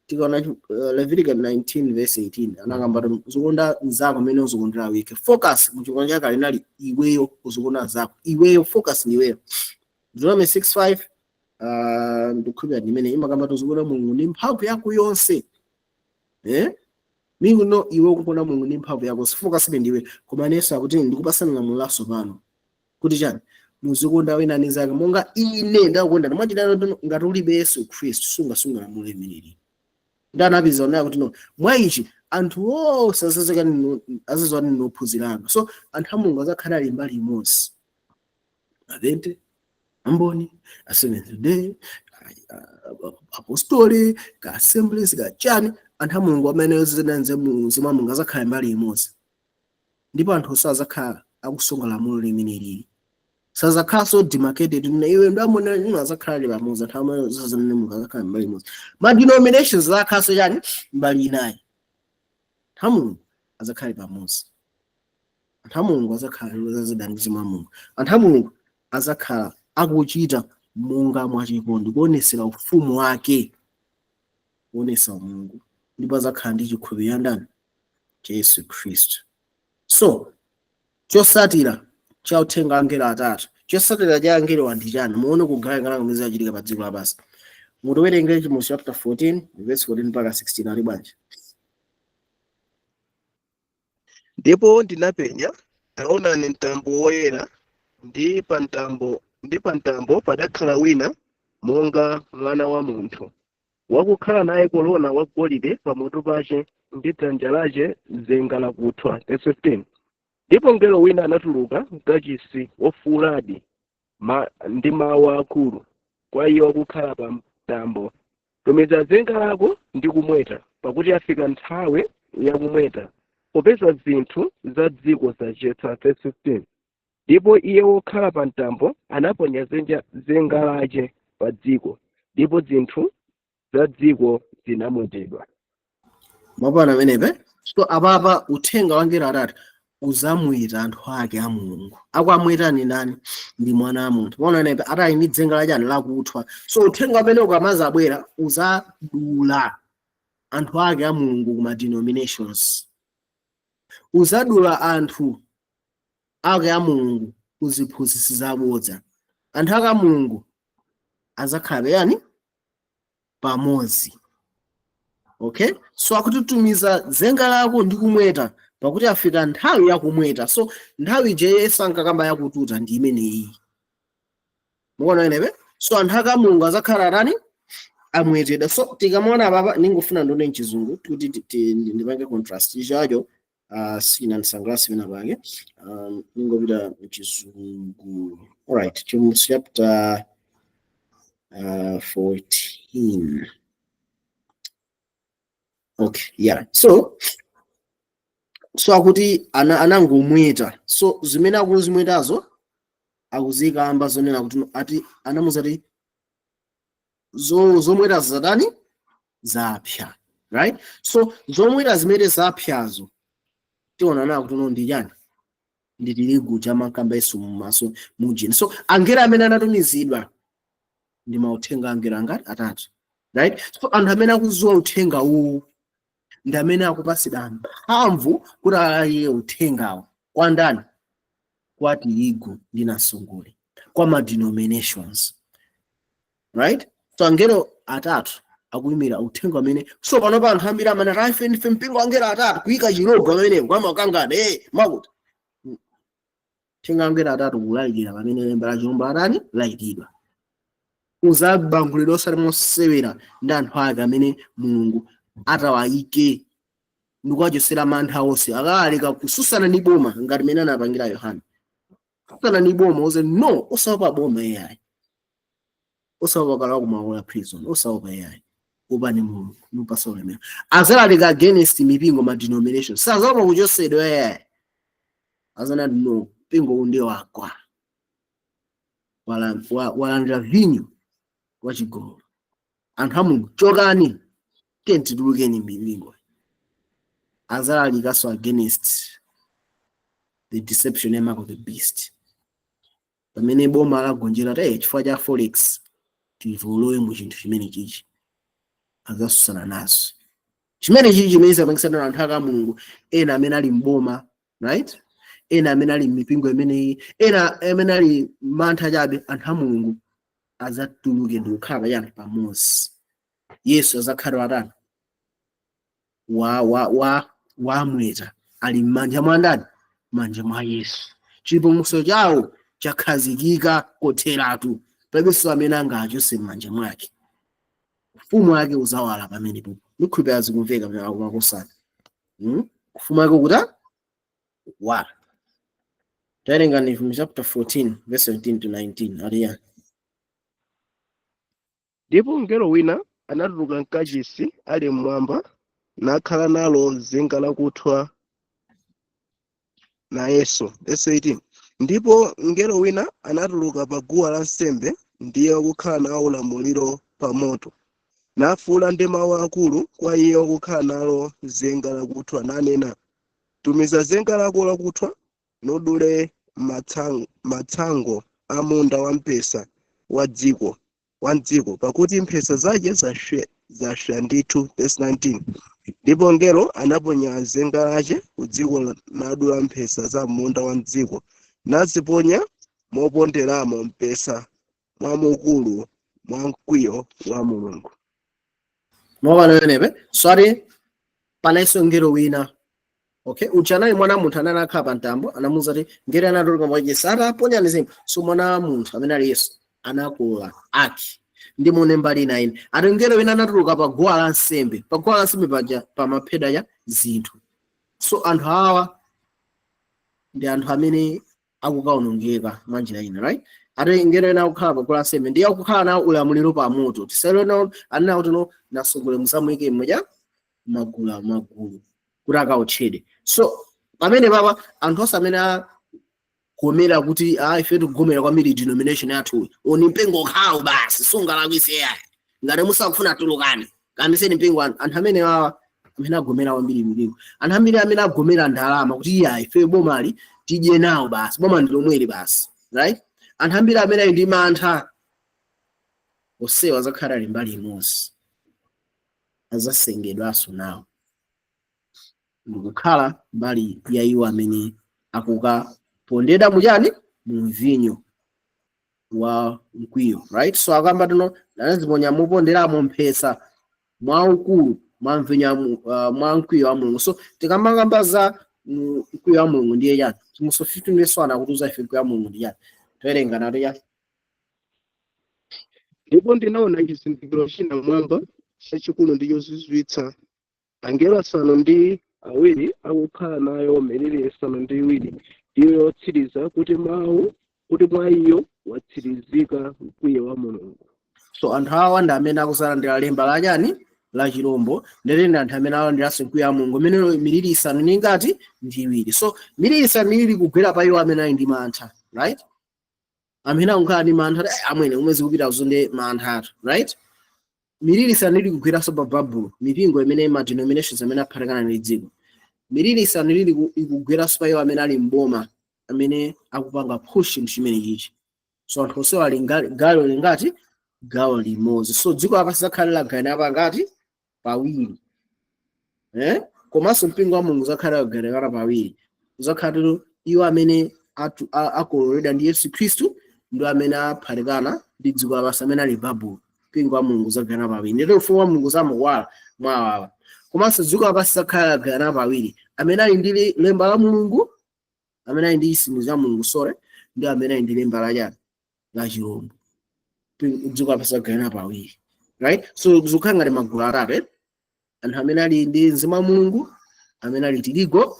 Tikaona Leviticus 19 verse 18, anakamba kuti uzikonda mzako mmene uzikondera wekha. Focus muchikondi chake linali iweyo, uzikonda zako iweyo, focus ni iweyo. Deuteronomy 6:5, ndikukhulupirira ndimene imakamba kuti uzikonda Mulungu ndi mphamvu yako yonse, eh? Mikuno iwe ukukonda Mulungu ndi mphamvu yako, focus ndiwe. Koma Yesu akuti, "Ndikupasani lamulo latsopano kuti chani? Muzikonda wina ndi zake monga ine ndakukonda." Mwachitano, ngati ulibe Yesu Khristu, sungasunga lamulo limeneli. Ndi anapeza onaya kuti no, mwa ichi anthu onse azaziwa ndinu ophunzira anga. So anthu a Mulungu azakhala ali mbali imodzi, Advent, Amboni, a Seventh Day, Apostoli, ka Assemblies, ka chani, anthu a Mulungu amene zinanze mzimu wa Mulungu azakhala mbali imodzi, ndipo anthu onse azakhala akusunga lamulo limene lili. Sazakhalanso demarcated na iwe ndamona ino, azakhala ali pamodzi. Anthu amene zazamene Mulungu azakhala mbali imodzi. Ma denominations azakhalanso chani? Mbali inayi. Anthu a Mulungu azakhala pamodzi. Anthu a Mulungu azakhala azidani ndi mwa Mulungu. Anthu a Mulungu azakhala akuchita monga mwachikondi, kuonesera ufumu wake, kuonesa Mulungu, ndipo azakhala ndi chikhulupiriro ndani? Cha Yesu Khristu. So chosatira cha uthenga angelo atatu, chosatira cha angelo ndi chani? Muone kugawikana kumene zachitika pa dziko lapansi. Mutiwerengere Chivumbulutso chapter 14 verse 14 mpaka 16, ali bwanji? Ndipo ndinapenya, taonani mtambo woyera, ndi pa mtambo padakhala wina monga mwana wa munthu, wakukhala naye korona wagolide pamutu pace, ndi dzanja lace zenga lakuthwa. Verse 15. Ndipo mngelo wina anatuluka mkachisi, wofuwuladi ndi mawu akulu kwa iye wakukhala pa mtambo: "Tumiza dzenga lako ndi kumweta, pakuti afika nthawi yakumweta, popeza zinthu za dziko zachetsa." Verse 15. Ndipo iye wokhala pa mtambo anaponya zenga lace pa dziko, ndipo zinthu za dziko zinamwetedwa. Mapana amenepe. So apapa uthenga wa angelo atatu uzamweta anthu ake a Mulungu. Akuamwetani ndani? Ndi mwana wa munthu. Maona amenepe atali ndi dzenga lachani? Lakuthwa. So uthenga umene ukamaza abwera uzadula anthu ake a Mulungu kuma denominations, uzadula anthu ake a Mulungu kuziphunzitsi zabodza. Anthu ake a Mulungu azakhala yani? Pamodzi. Okay, so akutitumiza dzenga lako ndi kumweta, pakuti afika nthawi yakumweta. So nthawi ije Yesu ankakamba yakututa ndi imeneyi. Mukuona inepe? So anthu ake a Mulungu azakhala atani? Amwetedwa. So tikamaona apapa, ningofuna ndione mchizungu kuti ndipange contrast ichacho. Sina ndisangalasi pena pake. Ningopita mchizungu. Alright, Chivumbulutso chapter 14. Okay, yeah. So akuti anangomweta. So zimene akuzimwetazo akuzikamba zonena kuti ati anamuzati zomweta zatani? Zapya, right? So zomweta zimene zapyazo tiona nawo kuti no, ndi chani? Ndi tirigu chamakamba Yesu mumaso mujini. So angelo amene anatumizidwa ndi mauthenga angelo angati? Atatu, right? So anthu amene akudziwa uthenga uwu ndi amene akupasidwa mphamvu kuti alalike uthengawo kwa ndani? Kwa tirigu ndi namsongole, kwa ma denominations, right? So angelo atatu akuyimira uthenga amene. So panopa anthu ambiri amene ati ife ndife mpingo angelo atatu, kuyika chilogo amenepo kwamakangana makuti uthenga angelo atatu kulalikira pamene lemba la chilombo atani? Layikidwa, uzabangulidwa osati mosewera ndi anthu ake amene Mulungu atawayike ndikuwachosera mantha onse, akalalika kususana ndi boma ngati mene anapangira Yohana, kususana ndi boma uze no, osaopa boma iyayi, osaopa kalawa kumaola prison, osaopa iyayi, upani Mulungu nupasa ulemero. Azalalika against mipingo, ma denomination, sazaopa kuchosedwa iyayi. Azanati no, mpingo uwu ndiye wagwa, walandira vinyo wachigololo. Anthu a Mulungu, chokani, tiye titulukeni mipingo. Azalalikanso against the deception ya mark of the beast pamene boma lagonjera te chifukwa cha forex tivolowe mu chinthu chimene chichi. Azasusana nazo chimene chichi chimene chimapangisana anthu aka Mulungu ena amene ali mboma, right? Ena amene ali m'mipingo imeneyi, ena amene ali mantha chabe. Anthu a Mulungu adzatuluke ndi kukhala pachani? Pamodzi. Yesu azakhala atani? Wa wa wa wamweta ali m'manja mwa ndani? Manja mwa Yesu. Chipulumutso chawo chakhazikika kotheratu, palibenso amene angachotse m'manja mwake. Ufumu wake uzawala pamenepo. Ndikhulupirira zikumveka makosana. Ufumu wake ukuta wala. Tawerenga ni from chapter 14 verse 17 to 19, aliya. Ndipo mngelo wina anatuluka mkachisi ali mmwamba, nakhala nalo zenga lakuthwa nayenso. Verse 18. Ndipo mngelo wina anatuluka pa guwa lansembe, ndiye wakukhala nawo ulamuliro pa moto, nafuwula ndi mawu akulu kwa iye wakukhala nalo zenga lakuthwa, nanena, tumiza zenga lako lakuthwa, nudule matsango a munda wamphesa wa dziko, pakuti mphesa zake zasha ndithu. Verse 19. Ndipo mngelo anaponya zenga lace ku dziko, nadula mphesa za munda wa mdziko, naziponya moponderamo mpesa mwamukulu mwa mkwiyo wa Mulungu. Mwaona penepe? So ati pananso ngelo wina, okay, uja anali mwana wa munthu anali akhala pa mtambo, anamuwuza kuti ngelo anatuluka mwa Yesu ataponya zenga. So mwana wa munthu amene ali Yesu anakula aki ndi mune mbali ina ine. Ati ngelo wina anatuluka pa guwa lansembe. Pa guwa lansembe paja pamaphedwa ya zinthu. So anthu awa ndi anthu amene akukaonongeka mwanjira ina, right? Ati ngelo ena akukhala pa guwa lansembe ndiye akukhala nawo ulamuliro pa moto. Tisalo nawo anena kuti no nasogole musamuyike mmoja magulu magulu kuti akaotchedwe. So pamene papa anthu onse amene agomera kuti ife tikugomera kwambiri denomination yathu, oni mpingo okhawo basi, sungalakwise yayi, ngati musakufuna tulukani kambiseni mpingo wanu. Anthu amene wawa amene agomera kwambiri mipingo, anthu ambiri amene agomera ndalama kuti iya ife bomali tidye nawo basi, boma ndi lomweli basi, right? Anthu ambiri amene ali ndi mantha onsewa azakhala ali mbali imodzi, azasengedwanso nawo ndikukhala mbali ya iwo amene akukapondedwa muchani, mu mvinyo wa mkwiyo, right? So akamba tuno anaziponya muponderamo mphesa mwaukulu mwa mvinyo mwa mkwiyo wa Mulungu. So tikamakamba za mkwiyo wa Mulungu ndiye chani? Chivumbulutso 15 verse 1 akutiuza ife mkwiyo wa Mulungu ndi chani. Towerenga nato chani? Ndipo ndinaona chizindikiro china mmwamba, chachikulu ndi chozizwitsa, angelo 7 akukhala nayo miliri 7, ndiyo yotsiriza, kuti mawu kuti mwa iyo watsirizika mkwiyo wa Mulungu. So anthu awa ndi amene akuzalandira lemba la chani, la chirombo, ndete ndi anthu amene alandiranso mkwiyo wa Mulungu imene miliri isanu ndi ngati ndi iwiri. So miliri isanu ndi iwiri kugwera pa iwo amene ali ndi mantha, right? Amene akukhala ndi mantha kuti, amwene umwe zikupita kuzonde mantha athu, right? Miliri isanu ili kugweranso pa Babulo, mipingo imene ma denominations amene aphatikana ndi dziko. Miliri isanu ili ikugweranso pa iwo amene ali mboma, amene akupanga push chimene chichi. So anthu onsewa ali gawo lingati? Gawo limodzi. So dziko lapansi zakhala lagawana pangati? Pawiri. Komanso mpingo wa Mulungu zakhala lagawana pawiri. Zakhala iwo amene akololedwa ndi Yesu Khristu ndi amene aphatikana ndi dziko lapansi amene ali Babulo. Mpingo wa Mulungu zagawana pawiri, ndito ufumu wa Mulungu zamukwala mwa awawa. Komanso dziko lapansi zakhala lagawana pawiri, amene ali ndi lemba la Mulungu, amene ali ndi chisindikizo cha Mulungu, sorry, ndi amene ali ndi lemba la chani, la chirombo. Dziko lapansi lagawana pawiri, right? So zikukhala ngati magulu atatu, eh? Anthu amene ali ndi mzimu wa Mulungu, amene ali tirigo,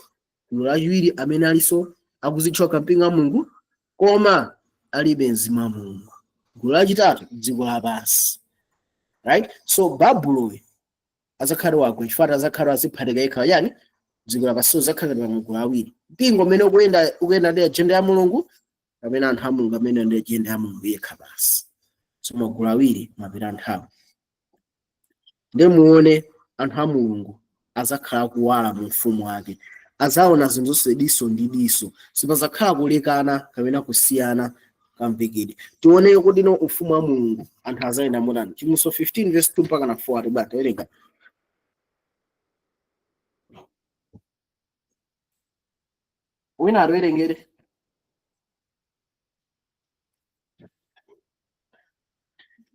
gulu lachiwiri amene alinso akuzitcha mpingo wa Mulungu koma alibe mzimu wa Mulungu, gulu lachitatu dziko lapansi, right? So Babulo azakhala wagwa chifukwa azakhala aziphatika yekha yani dziko lapansi. So zakhala ngati magulu awiri, mpingo umene ukuyenda ndi agenda ya Mulungu, amene anthu a Mulungu amene ndi agenda ya Mulungu yekha basi. So magulu awiri mapita nthawi. Ndi muone anthu a Mulungu azakhala kuwala mu ufumu wake, azaona zinthu zonse diso ndi diso, sipazakhala kulekana kapena kusiyana kamvekedwe. Tione kuti no ufumu wa Mulungu anthu azayenda motani. Chivumbulutso 15 verse 2 mpaka na 4 ati bata werenga. Wina atiwerengere.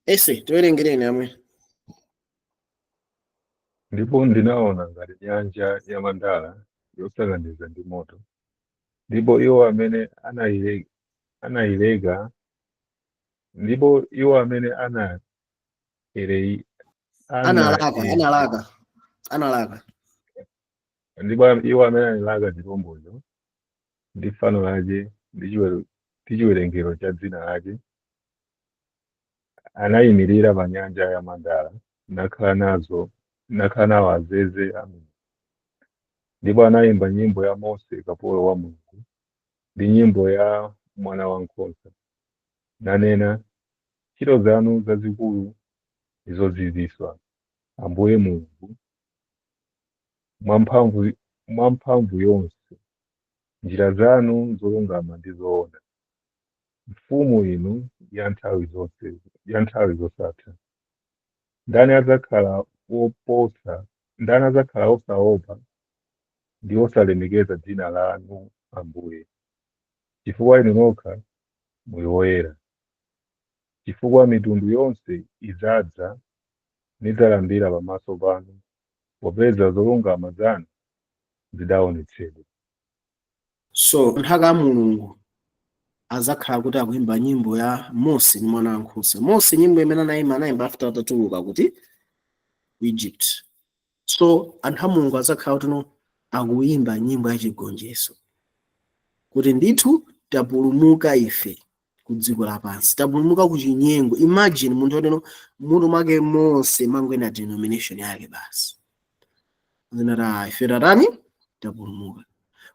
Ese tiwerengereni amwe. Ndipo ndinaona ngati nyanja ya mandala yosakaniza ndi moto, ndipo iwo amene anayileka, ndipo iwo amene analaka, analaka. Ndipo iwo amene analaka chirombocho ndi fano lake ndi chiwerengero cha dzina lake anayimirira pa nyanja ya mandala, nakhala nawo azeze a Mulungu. Ndipo anayimba nyimbo ya Mose kapolo wa Mulungu Ndi nyimbo ya mwana wankhosa, nanena, ntchito zanu zazikulu ndi zozizwitsa, Ambuye Mulungu, mwamphamvu yonse, njira zanu zolungama ndi zoona. Mfumu inu ya nthawi zonse, ya nthawi zosatha. Ndani adzakhala woposa, ndani adzakhala osaopa ndi osalemekeza dzina lanu, Ambuye? Chifukwa inu nokha muli woyera. Chifukwa mitundu yonse idzadza nidzalambira pamaso panu, popeza zolungama zanu zidaonetsedwa. So nthaka ya Mulungu azakhala kuti akuimba nyimbo ya Mose ndi mwana wankhosa. Mose nyimbo imene anayimba, anayimba after atatuluka kuti? Ku Egypt. So anthu a Mulungu azakhala kuti no, akuyimba nyimbo ya chigonjetso, kuti ndithu tapulumuka ife ku dziko lapansi, tapulumuka ku chinyengo. Imagine munthu oteno mutu mwake monse mangwena denomination yake basi, zinati ife tatani? Tapulumuka.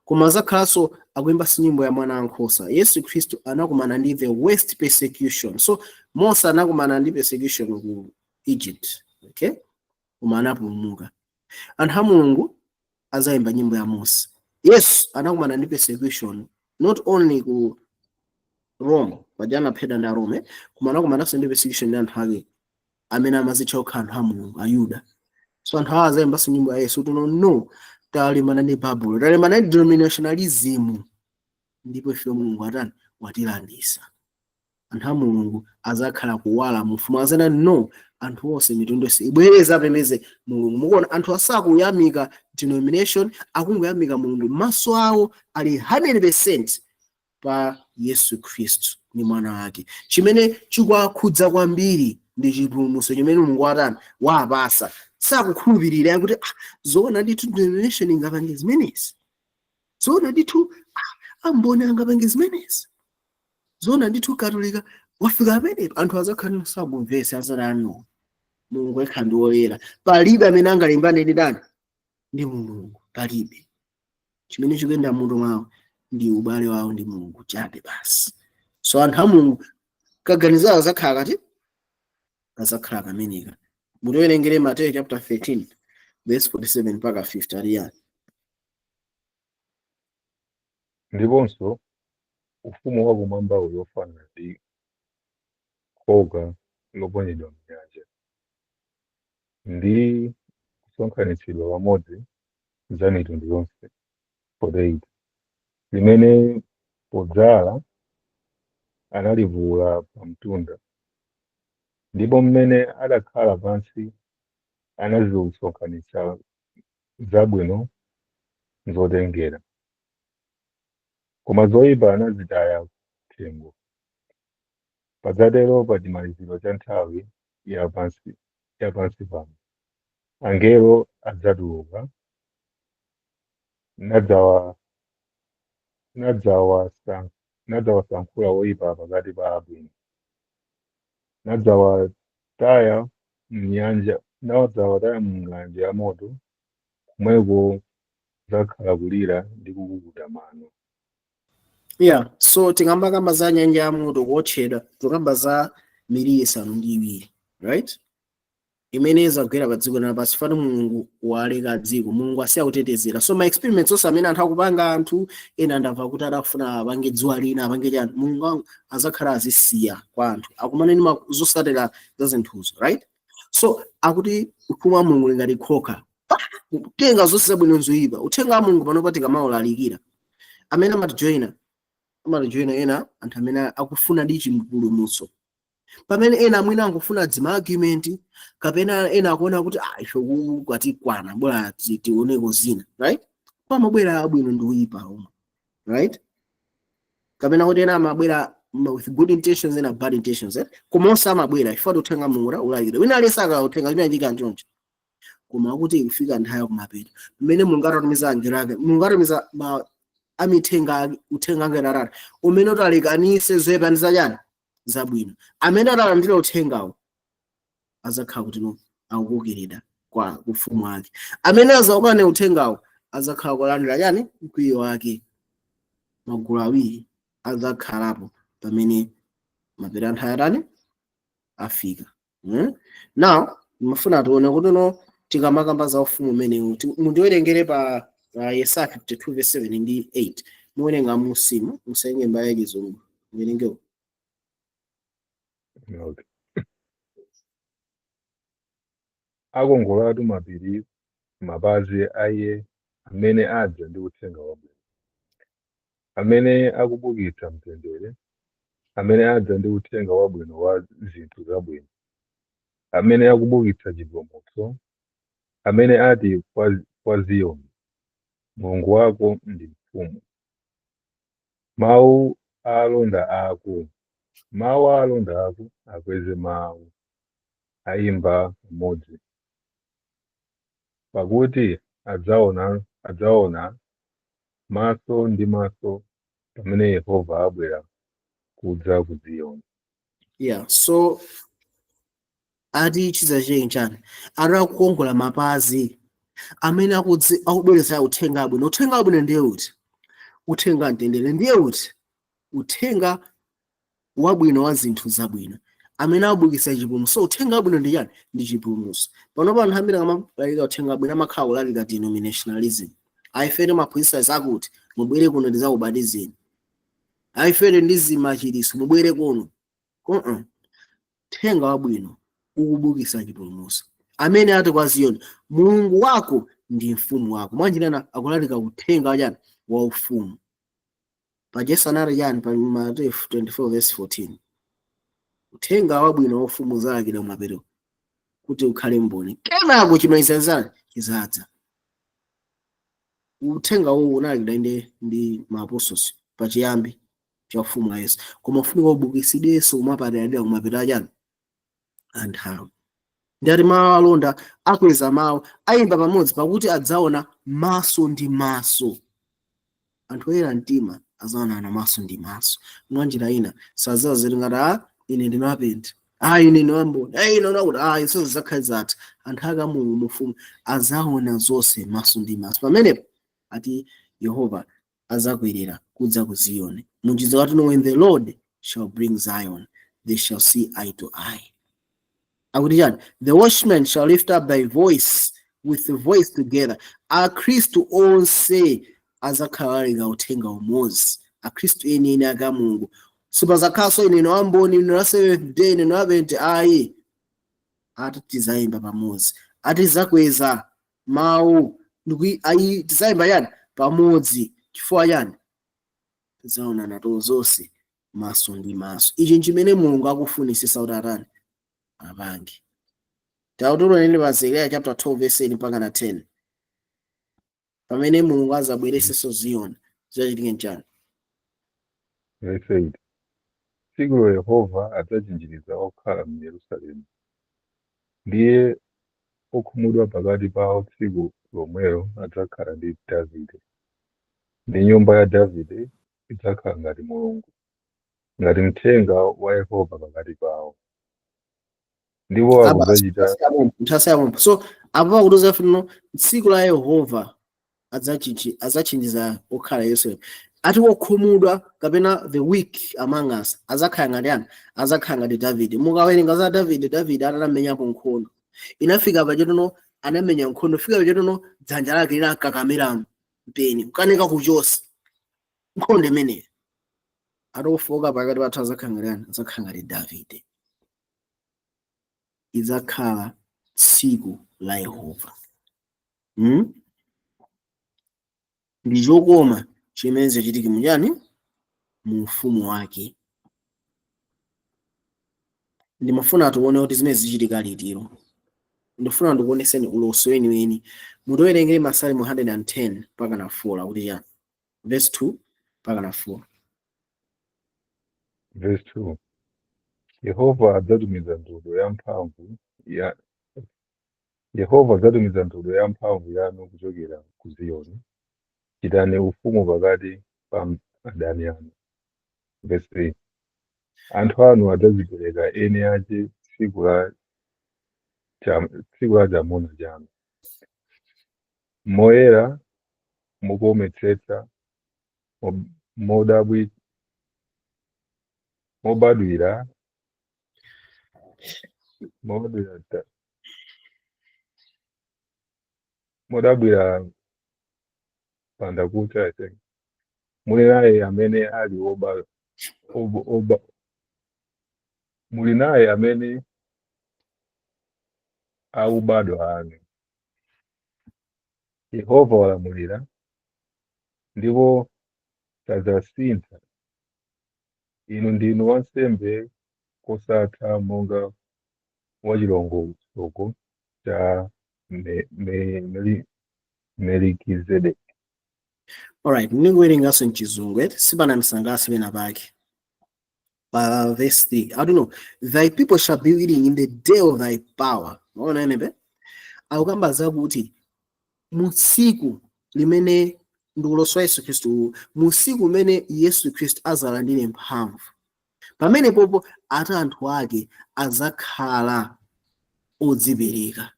Koma azakhalanso akuyimba nyimbo ya mwana wankhosa. Yesu Khristu anakumana ndi the worst persecution. So Mose anakumana ndi persecution ku Egypt, okay, koma anapulumuka. Anthu a Mulungu azayimba nyimbo ya Mose. Yesu anakumana ndi persecution not only ku Rome, paja anaphedwa ndi Arome, koma anakumananso ndi persecution ndi anthu ake amene amazitcha okha anthu a Mulungu, Ayuda. So anthu awa azayimbanso nyimbo ya Yesu kuti no, no, talimbana ndi Babulo, talimbana ndi denominationalism, ndipo ife Mulungu atani? Watilandisa. Anthu a Mulungu azakhala kuwala mufumu, azana no, anthu onse, mitundu yonse ibwereza apembeze Mulungu. Mukuona anthu asakuyamika denomination, akungoyamika Mulungu. Maso awo ali 100% pa Yesu Khristu ndi mwana wake. Chimene chikuwakhudza kwambiri ndi chipulumutso chimene Mulungu atani? Wapasa. Sakukhulupirira kuti, ah, zoona ndithu denomination ingapange zimenezi? Zoona ndithu, ah, amboni angapange zimenezi? Zoona ndithu Katolika wafika pamenepo? Anthu azakhala sakumvetsa, azanano Mulungu yekha ndi woyera, palibe amene angalimbane ndi ndani? Ndi Mulungu, palibe. Chimene chikuyenda mutu mwawo ndi ubale wawo ndi Mulungu chabe basi. So anthu a Mulungu kaganizira kazakhala kati kazakhala kameneka. Mutiwerengere Mateyu chapter 13 verse 47 mpaka 50, aliyani? Ndiponso ufumu wakumwamba uli ofanana ndi khoka loponyedwa m'nyanja ndi kusonkhanitsidwa pamodzi za mitundu yonse. 48 limene podzala analivula pamtunda, ndipo mmene adakhala pansi anazisonkhanitsa zabwino zotengera, koma zoyipa anazitaya kuthengo. Padzatero pa chimaliziro cha nthawi ya pansi pano, angelo adzatuluka nadzawasankhula oyipa pakati pa abwino, nadzawataya mnyanja, nadzawataya mng'anjo ya moto, komweko kudzakhala kulira ndi kukukuta mano. Yeah, so tikambakamba za nyanja ya moto kuotchedwa, tikamba za miliri isanu ndi iwiri, right, imene izagwera pa dziko lapansi. Fano Mulungu waleka dziko, Mulungu asiya kutetezera. So ma experiments onse amene anthu akupanga, anthu ena ndamva kuti adafuna apange dzuwa lina, apange chani, Mulungu azakhala azisiya kwa anthu akumane ndi zotsatira za zinthuzo, right? So akuti ufumu wa Mulungu ngati khoka kutenga zonse zabwino, zoyipa. Uthenga wa Mulungu panopa tikamawulalikira, amene amatijoyina, amatijoyina ena anthu amene akufuna ndi chipulumutso, pamene ena amwene angofuna dzima argument, kapena ena akuona kuti, ah, ife kwatikwana, bora tioneko zina, right? Pamabwera abwino ndi oyipa omwe, right? Kapena kuti ena amabwera with good intentions, ena bad intentions, eh? Koma onse amabwera chifukwa uthenga Mulungu ulalikira. Wina aliyense akautenga chimene chika nchoncho. Koma akuti ikufika nthawi yakumapeto mmene Mulungu atatumiza angelo ake, Mulungu atumiza ma amithenga ake, uthenga angelo atatu umene utalekanise zoyipa ndi zachani? Zabwino. Amene atalandira uthengawo azakhala kuti no, akukokeredwa kwa ufumu wake. Amene azaukane uthengawo azakhala kulandira chani? Mkwiyo wake. Magulu awiri adzakhalapo pamene mapeto anthu ayatani afika. Now mafuna tione kuti no, tikamakamba za ufumu umenewu, mundiwerengere pa Yesaya 52 verse 7 ndi 8. Muwerenga musimu, musayenge mbali ya Chizungu, muwerengewo. Okay. Akongolatu mapiri mapazi a iye amene adza ndi uthenga wabwino, amene akubukitsa mtendere, amene adza ndi uthenga wabwino wa zinthu zabwino, amene akubukitsa chipulumutso, amene ati kwa Ziyoni, Mulungu wako ndi mfumu. Mawu a alonda ako, mawu a alonda ako akweze mawu, ayimba pamodzi, pakuti adzaona maso ndi maso pamene Yehova abwera kudza ku Ziyoni. Yeah, so ati chidzachitika chani? Ati akukongola mapazi amene akubweretsa uthenga wabwino. Uthenga wabwino ndiye uti? Uthenga mtendere ndiye uti? Uthenga wabwino wa zinthu zabwino, amene abukitsa chipulumutso. So uthenga wabwino ndi chani? Ndi chipulumutso. Panopa anthu ambiri akamalalika uthenga wabwino amakhala kulalika denominationalism. Aifere maphunzitsa zakuti mubwere kuno ndizakubatizeni, aifere ndi zimachiriso, mubwere kuno. Uthenga wabwino ukubukitsa chipulumutso, amene ati kwa Ziyoni, Mulungu wako ndi mfumu wako. Mwanjirana akulalika uthenga wachani? Wa ufumu. Pajesu anati chani pa Mateyu 24 verse 14? Uthenga wabwino wa ufumu uzalalikidwa kumapeto kuti ukhale mboni, kenako chimalizanzani chizadza. Uthenga uwu unalalikidwa ndi ma apostles pachiyambi cha ufumu wa Yesu, koma ufunika ubukisidwenso kumapaderadera kumapeto achani? Anthawi. Ndati mawu alonda akweza mawu, ayimba pamodzi, pakuti adzaona maso ndi maso. Anthu oyera mtima adzaonana maso ndi maso. Mwanjira ina sadzaziri ngati a ine ndinapenta, a ine ndinamboni, a ine nakuti a iso zizakhale zatha. Anthu aka Mulungu mufumu adzaona zonse maso ndi maso. Pamenepo ati Yehova azakwerera kudza ku Ziyoni. Munjizo wati, "When the Lord shall bring Zion, they shall see eye to eye." Akuti chani? "The watchmen shall lift up thy voice with the voice together." Akhristu onse azakhala alalika uthenga umodzi, akhristu enieni aka Mulungu. Sipazakhalanso ine wamboni, ine wa Seventh Day, ine wa ayi. Ati tizayimba pamodzi, ati tizakweza mawu ndikuyi ayi, tizayimba chani? Pamodzi. Chifukwa chani? Tidzaonana zonse maso ndi maso. Ichi nchimene Mulungu akufunisisa kuti atani? Apange. Tautuloneni pa Zekariya chapter 12 verse 8 mpaka na 10. Pamene Mulungu azabweresenso Ziyoni, zidzachitika nchani? Verse 8. Tsikulo Yehova adzachinjiriza okhala mu Yerusalemu, ndiye okhumudwa pakati pawo tsiku lomwelo adzakhala ndi Davide, ndi nyumba ya Davide idzakhala ngati Mulungu, ngati mthenga wa Yehova pakati pawo. Ndipo akudzachita Nthasiyapompo. So apo pakuti funo tsiku la Yehova adzachinjiza okhala Yerusalemu. Ati wokhumudwa kapena the weak among us azakhala ngati yani? Azakhala ngati Davide. Mukawerenga za Davide, Davide atanamenyapo nkhondo, inafika pachetono anamenya nkhondo, fika pachetono dzanja lake linakakamira mpeni, kukanika kuchosa nkhondo imeneyo. Ati ofoka pakati pathu azakhala ngati yani? Azakhala ngati Davide. Idzakhala tsiku la Yehova. Ndi chokoma chimene chachitike muchani? Mu ufumu wake. Ndimafuna tione kuti zimene zichitika litiro. Ndifuna ndikuoneseni ulosi weniweni. Mutiwerengere Masalimo 110 mpaka na 4, akuti chani? Verse 2 mpaka na 4. Verse 2. Yehova adzatumiza ndodo yamphamvu ya Yehova adzatumiza ndodo yamphamvu yanu kuchokera ku Ziyoni. Chitani ufumu pakati pa adani anu. Verse 3. Anthu anu adzadzipereka eni ache tsiku la chamuna chanu. Moyera mukuometsetsa Modabwi mobadwira mobadwira ta- modabwira panda kucha, I think. Muli naye amene ali oba, oba, oba muli naye amene aubadwa anu. Yehova walamulira ndipo sadzasintha. Inu ndinu wansembe kosatha monga wachilongosoko cha Melikizedeki. Alright, ndikuwerenganso mchizungu eti sipanamsangalatse pena pake. Pa verse 3, I don't know, "Thy people shall be willing in the day of thy power." Maona enepe akukamba zakuti mu tsiku limene ndikuloswa Yesu Khristu, mu tsiku limene Yesu Khristu azalandire mphamvu, pamene popo ati anthu ake azakhala odzipereka.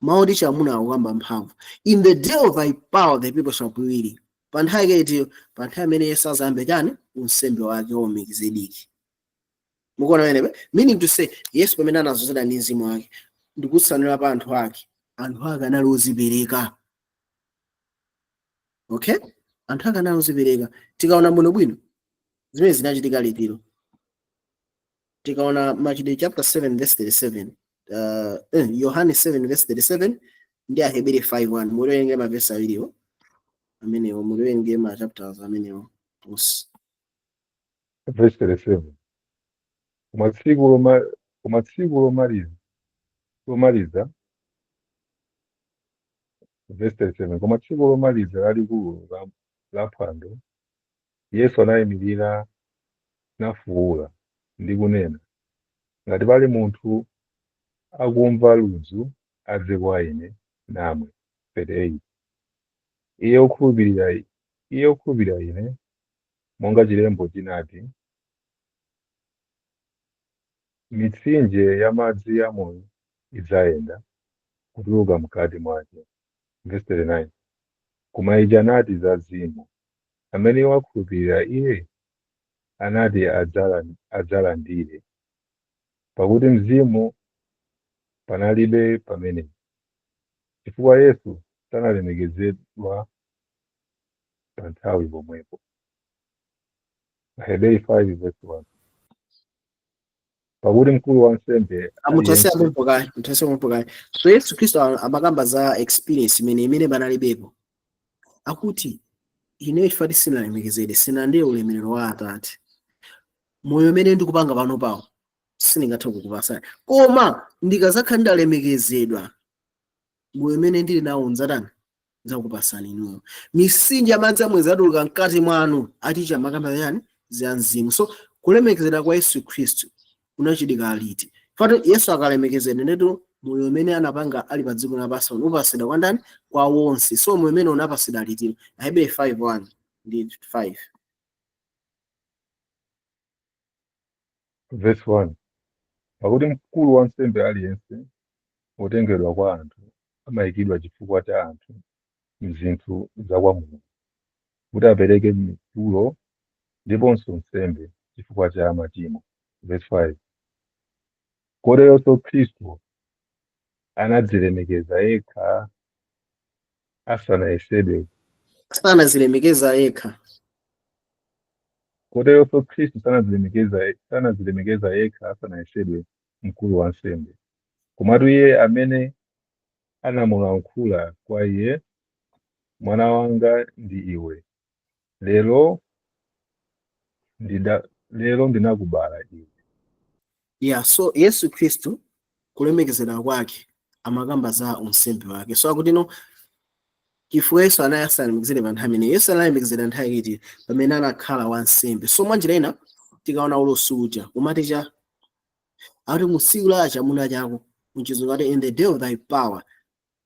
Mawu oti chamuna akukamba mphamvu. "In the day of thy power the people shall be willing." Pa nthawi ikeitiyo, pa nthawi imene Yesu azayambe chani? Unsembe wake wa Melkizedeki. Mukuona pamenepe? Meaning to say, Yesu pamene anazozedwa ndi mzimu wake ndikutsanulira pa anthu ake, anthu ake anali odzipereka. Okay, anthu ake anali odzipereka. Tikaona bwinobwino zimene zinachitika litiro, tikaona Machitidwe chapter 7 verse 37, Yohane 7 verse 37 ndi Ahebere 5:1. Muliwerenge mavesi awiriwo amenewo, muliwerenge ma chapters amenewo onse. Verse 37. Koma tsiku lomaliza, verse 37, koma tsiku lomaliza lalikulu la phwando, Yesu anayimirira nafuwula ndi kunena, "Ngati pali munthu akumva ludzu, adze kwa ine namwe." 38 Iye okhulupirira ine, monga chilembo chinati, mitsinje ya madzi amoyo idzayenda kutuluka mkati mwake. Verse 39. Koma ichi anati za Mzimu, amene wakhulupirira iye anati adzalandire, pakuti Mzimu panalibe pamenepo, chifukwa Yesu sanalemekezedwa pa nthawi pomwepo. Aheberi 5 verse 1. Pakuti mkulu wa nsembe Muthase aliyense apo kayi, muthase apo kayi. So Yesu Khristu amakamba za experience imene panalibepo. Akuti ineyo chifukwa sinalemekezedwe, sinalandire ulemerero wa Atate, moyo umene ndikupanga pano pawo sindingathe kukupasani, koma ndikazakhala ndalemekezedwa, moyo umene ndili nawo nzatani? Nzakupasani inuyo. Mitsinje ya madzi amwe zatuluka mkati mwanu. Aticha amakamba yani? Za mzimu. So kulemekezedwa kwa Yesu Khristu kunachitika liti? Fatu Yesu akalemekezedwa, ndetu moyo umene anapanga ali pa dziko lapansi upasidwa kwa ndani? Kwa wonse. So moyo umene unapasidwa liti? Aheberi 5:1 ndi 5. Verse 1. Pakuti mkulu wa nsembe aliyense wotengedwa kwa anthu amayikidwa chifukwa cha anthu mzinthu za kwa Mulungu, kuti apereke mitulo ndiponso nsembe chifukwa cha machimo. Verse 5. Koteronso Khristu anadzilemekeza yekha asanayesedwe. Sanazilemekeza yekha. Koteronso Khristu sanadzilemekeza yekha asanayesedwe mkulu wa nsembe. Komatu iye amene anamulankhula kwa iye, "Mwana wanga ndi iwe, lero ndinakubala iwe." Yeah, so Yesu Khristu kulemekezedwa kwake amakamba za unsembe wake. So akuti no, chifukwa Yesu anali asanalemekezedwe pa nthawi imeneyo. Yesu analemekezedwa nthawi iti? Pamene anakhala wansembe. So mwanjira ina, tikaona ulosi uja umati cha akuti mu tsiku la chamuna chako, muchizungu ati "in the day of thy power",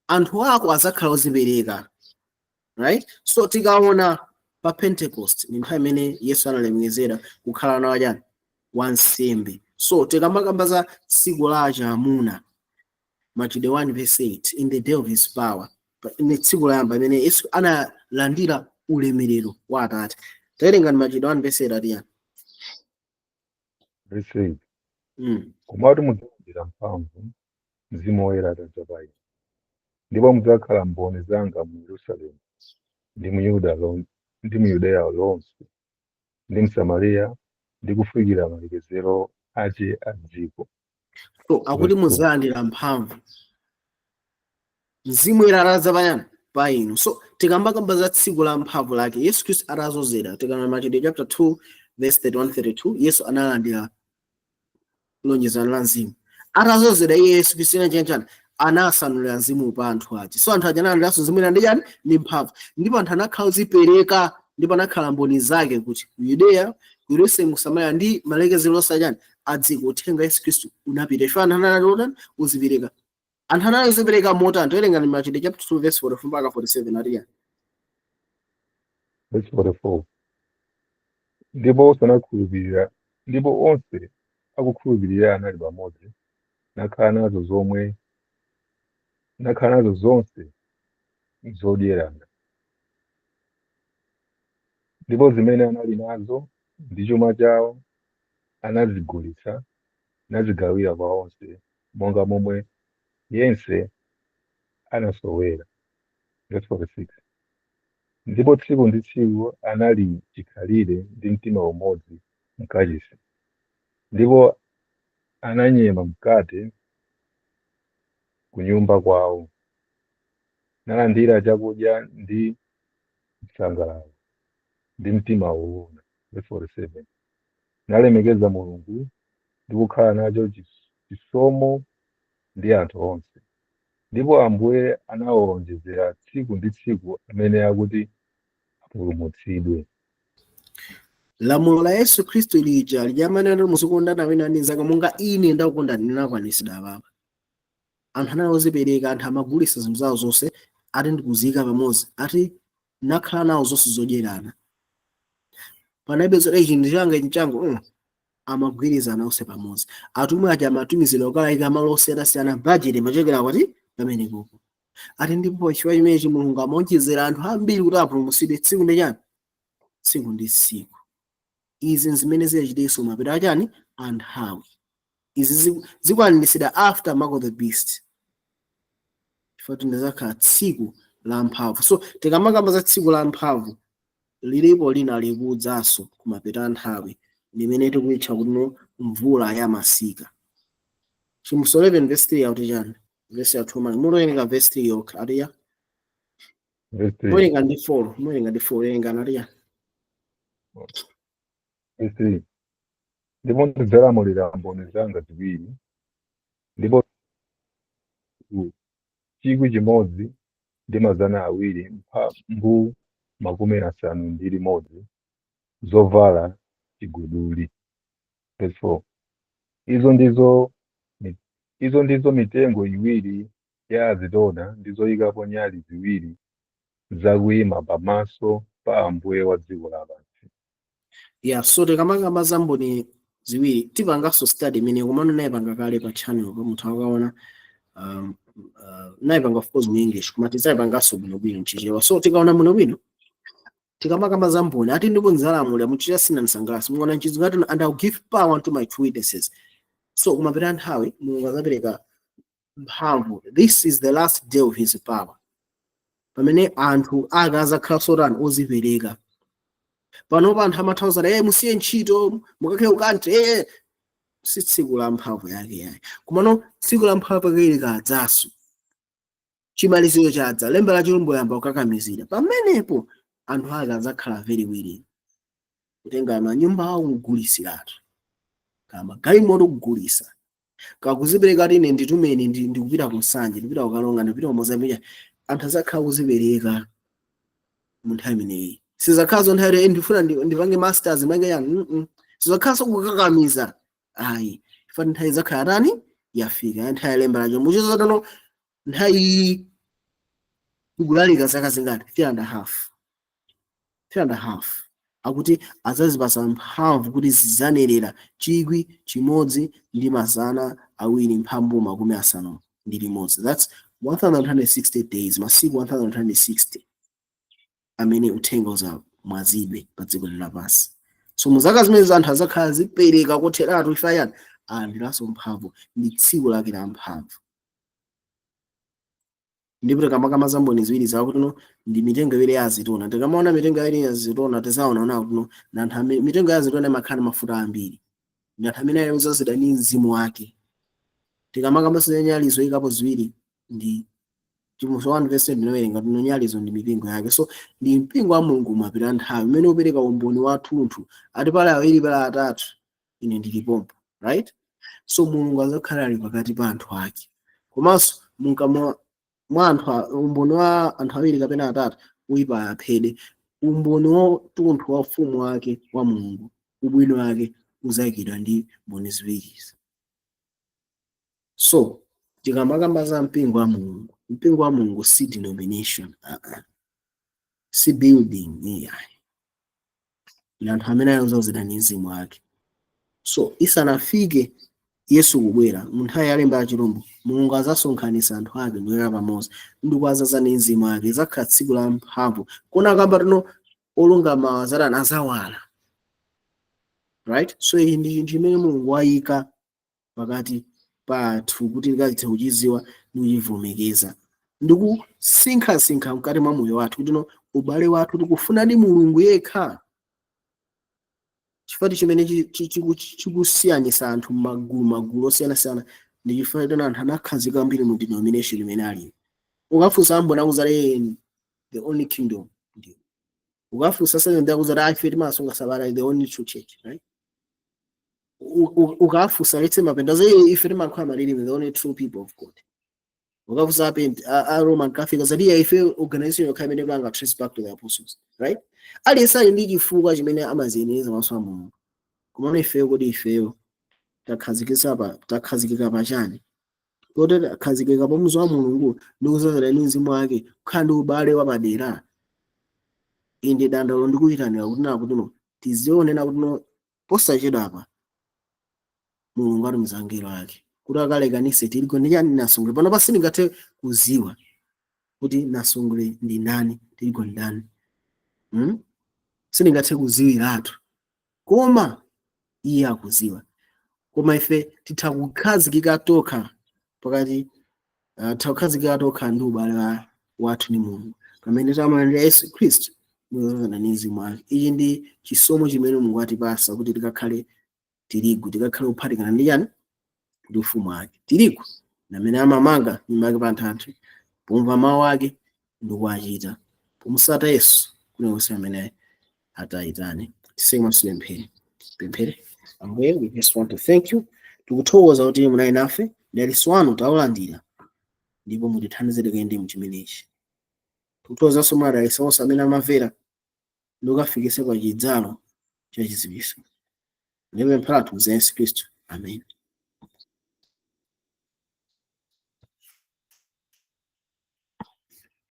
anthu ako azakhala ozipereka, right? So tikaona pa Pentecost ni nthawi imene Yesu analemekezera kukhala nawo chani? Wansembe. So tikamakamba za tsiku la chamuna, Machitidwe 1 verse 8, "in the day of his power", ni tsiku loyamba imene Yesu analandira ulemerero wa Atate. Tawerengani Machitidwe 1 verse 8 atiyani? Verse 8. Komatu mudzalandira mphamvu Mzimu Woyera atadza pa inu, ndipo mudzakhala mboni zanga mu Yerusalemu ndi mu ndi mu Yudeya lonse ndi mu Samariya ndi kufikira malekezero ache a dziko. So akuti Verse 2. Mudzalandira mphamvu Mzimu Woyera atadza payani? Pa inu. So tikambakamba za tsiku la mphamvu lake Yesu Khristu atazozera, tikana Machitidwe chapter 2 verse 31 32, Yesu analandira lonjezano la Mzimu atazozera iye. Yesu Khristu ina chanchani? Anasanulira Mzimu pa anthu aja. So anthu aja analandiranso Mzimu ina ndi chani? Ndi mphamvu. Ndipo anthu anakhala ozipereka ndipo anakhala mboni zake kuti ku Yudeya, ku Yerusalemu, ku Samariya ndi malekezero onse achani? A dziko. Uthenga Yesu Khristu unapita chifukwa anthu anali otani? Uzipereka. Anthu anali ozipereka motani? Towerenga Machitidwe chapter 2 verse 44 mpaka 47 atiya. Verse 44. Ndipo osanakhulupirira, ndipo onse akukhulupirira anali pamodzi, nakhala nazo zonse zodyerana. Ndipo zimene anali nazo ndi chuma chawo anazigulitsa, nazigawira kwa onse monga momwe yense anasowera. Verse 46. Ndipo tsiku ndi tsiku anali chikhalire ndi mtima umodzi mkachisi, ndipo ananyema mkate ku nyumba kwawo, nalandira chakudya ndi msangalalo ndi mtima woona. Verse 47. Nalemekeza Mulungu ndi kukhala nacho chisomo ndi anthu onse. Ndipo Ambuye anawawonjezera tsiku ndi tsiku amene akuti apulumutsidwe. Lamulo la Yesu Khristu lija lijamanena muzikondana wina ndi nzake monga ine ndakukondani linakwanisidwa papa. Anthu anali ozipereka. Anthu amagulitsa zinthu zawo zonse ati ndikuziyika pamodzi, ati nakhala nawo zonse zodyerana. Panalibe zoti ichi ndi changa, ichi changu. Amagwirizana onse pamodzi. Atumwi aja amatumizidwa kukalayika malo osiyanasiyana, budget imachokera kwati? Pamenepopo. Ati ndipo chifukwa chimenechi Mulungu amaonjezera anthu ambiri kuti apulumutsidwe tsiku ndi chani? Tsiku ndi tsiku. Izi zimene zinachitinso mapeto achani? Anthawi. Izi zikwaniritsidwa after mark of the beast, chifukwa tindizakhala tsiku la mphamvu. So tikamakamba za tsiku la mphamvu, lilipo lina likudzanso kumapeto a nthawi limene tikuitcha kuti no mvula ya masika. Chivumbulutso 11 verse 3 akuti chani? Verse ya 2 mani mutowerenga verse 3 yokha atiya. Verse 3. Muwerenga ndi 4, muwerenga ndi 4, werengani atiya. Verse 3. Ndipo ndidzalamulira mboni zanga ziwiri, ndipo 1261 zovala chiguduli. Verse 4. Izo ndizo mitengo iwiri ya azitona ndi zoyikapo nyali ziwiri zakuyima pamaso pa Ambuye wa dziko lapansi. Yeah, so tikamakamba za mboni ziwiri, tipanganso study imene komano nayipanga kale pa channel pa munthu akaona. Nayipanga of course mu English, koma tidzayipanganso bwinobwino mChichewa. So tikaona bwinobwino, tikamakamba za mboni, ati ndipo ndidzalamulira muchita sina msangalasi muona mchizungu ati, "And I'll give power unto my two witnesses." So kumapita nthawi Mulungu adzapereka mphamvu. This is the last day of his power, pamene anthu ake azakhala sotani? Ozipereka. Panopa anthu amathauza, "Musiye ntchito mukakhale ku country." Si tsiku la mphamvu yake yayi. Komano tsiku la mphamvu yake likadzaso, chimaliziro chadza, lemba la chilombo yamba kukakamizira, pamenepo anthu ake adzakhala very willing kutenga manyumba awo kugulisiratu, kama galimoto kugulisa, kakuzipereka kuti ine nditumeni, ndikupita ku Nsanje, ndikupita kukalonga, ndikupita ku Mozambique. Anthu azakhala kuzipereka mu nthawi imeneyi. Sizakhala nthawi yoti ndifuna ndipange masters mange yani. Sizakhalanso kukakamiza ayi, chifukwa nthawi zakhala tani? Yafika ya nthawi ya lemba la chilombo. Muchizotano nthawi iyi ikulalika zaka zingati? Three and a half, three and a half. Akuti adzazipasa mphamvu kuti zidzanerera 1261, that's 1160 days, masiku 1160 amene uthenga asamwazidwe pa dziko lapansi. So muzaka zimene anthu azakhala zipereka kotheratu, ife ayani alandiranso mphamvu, ndi tsiku lake la mphamvu. Ndipo tikamakamba za mboni ziwiri zakuti ndi mitengo iwiri ya azitona, tikamaona mitengo iwiri ya azitona, tizaona ona kuti na anthu amene mitengo ya azitona imakhala ndi mafuta ambiri, ndi anthu amene ayozazidwa ndi mzimu wake. Tikamakamba za nyali zoyikapo ziwiri, ndi Chivumbulutso 1 verse 10, ndinowerenga tino nyalizo ndi mipingo yake. So ndi mpingo wa Mulungu umapita nthawi umene upereka umboni wathunthu, ati pali awiri, pali atatu, ine ndilipompo, right? So Mulungu azakhala ali pakati pa anthu ake, komanso munkamwa mwa anthu umboni wa anthu awiri kapena atatu uyipa aphede. Umboni watunthu wa ufumu wake wa Mulungu, ubwino wake uzayikidwa ndi mboni ziwirizi. So tikamakamba za mpingo wa Mulungu, mpingo wa Mulungu si denomination, si building, iyayi, ni anthu amene ayozazidwa ndi mzimu wake. So isanafike Yesu kubwera mu nthawi ya lemba ya chilombo, Mulungu azasonkhanitsa anthu ake ndikuyika pamodzi ndikuwazaza ndi mzimu wake. Izakhala tsiku la mphamvu. Kona kamba tino olungama azatani? Azawala, right? So iyi ndi chinthu chimene Mulungu wayika pakati pathu kuti tikathe kuchiziwa ndi kuchivomekeza ndikusinkhasinkha mkati mwa moyo wathu, kuti no ubale wathu tikufunadi Mulungu yekha, chifukwa chimene chikusiyanisa anthu magulu magulu osiyanasiyana ndi chifukwa choti anthu anakhazika kwambiri mu denomination imene ali. Ukafunsa amboni, akuzati the only kingdom ndiyo. Ukafunsa Seventh, akuzati ife timasunga sabata, the only true church, right? Ukafunsa letse mapenda za ife timayankhula malilime, the only true people of God. Ukafunsa a Roman Catholic, zati iya, ife organization yokha imene kupanga trace back to the apostles, right? Aliyense ali ndi chifukwa chimene amaziyenereza maso a Mulungu. Komano ifeyo, kodi ifeyo takhazikitsa pa takhazikika pachani? Kodi takhazikika pa muzu wa Mulungu ndi kuzazira ndi mzimu wake, kukhala ndi ubale wapadera? Inde dandaulo ndikuyitanira kuti na kuti no tizionena kuti no posachedwapa Mulungu atumiza angelo ake kuti akalekanise tirigu ndi chani? Nasungule. Pano pasindingathe kuziwa kuti nasungule ndi ndani, tirigu ndi ndani, Sindingathe kuziwiratu, koma iye akuziwa. Koma ife titha kukhazikika tokha pakati, titha kukhazikika tokha ndi ubale wathu ndi Mulungu pamene tamalandira Yesu Khristu muzazana ndi mzimu wake. Ichi ndi chisomo chimene Mulungu atipasa kuti tikakhale tirigu, tikakhale kuphatikana ndi chani? Ndi ufumu wake. Tirigu namene amamanga nyumba yake pa thanthwe, pomva mawu ake ndi kuwachita, pomusata Yesu kulikonse amene atayitane. Tiseke maso, pemphere, pemphere. Ambuye, we just want to thank you. Tikuthokoza kuti munali nafe, dalitso wanu taulandira, ndipo mutithandize tikuyende mchimenechi. Tikuthokozanso mwadalitsa onse amene amamvera ndi kukafikisa pa chidzalo cha chidziwitso. Ndipempha lathu za Yesu Khristu, amen.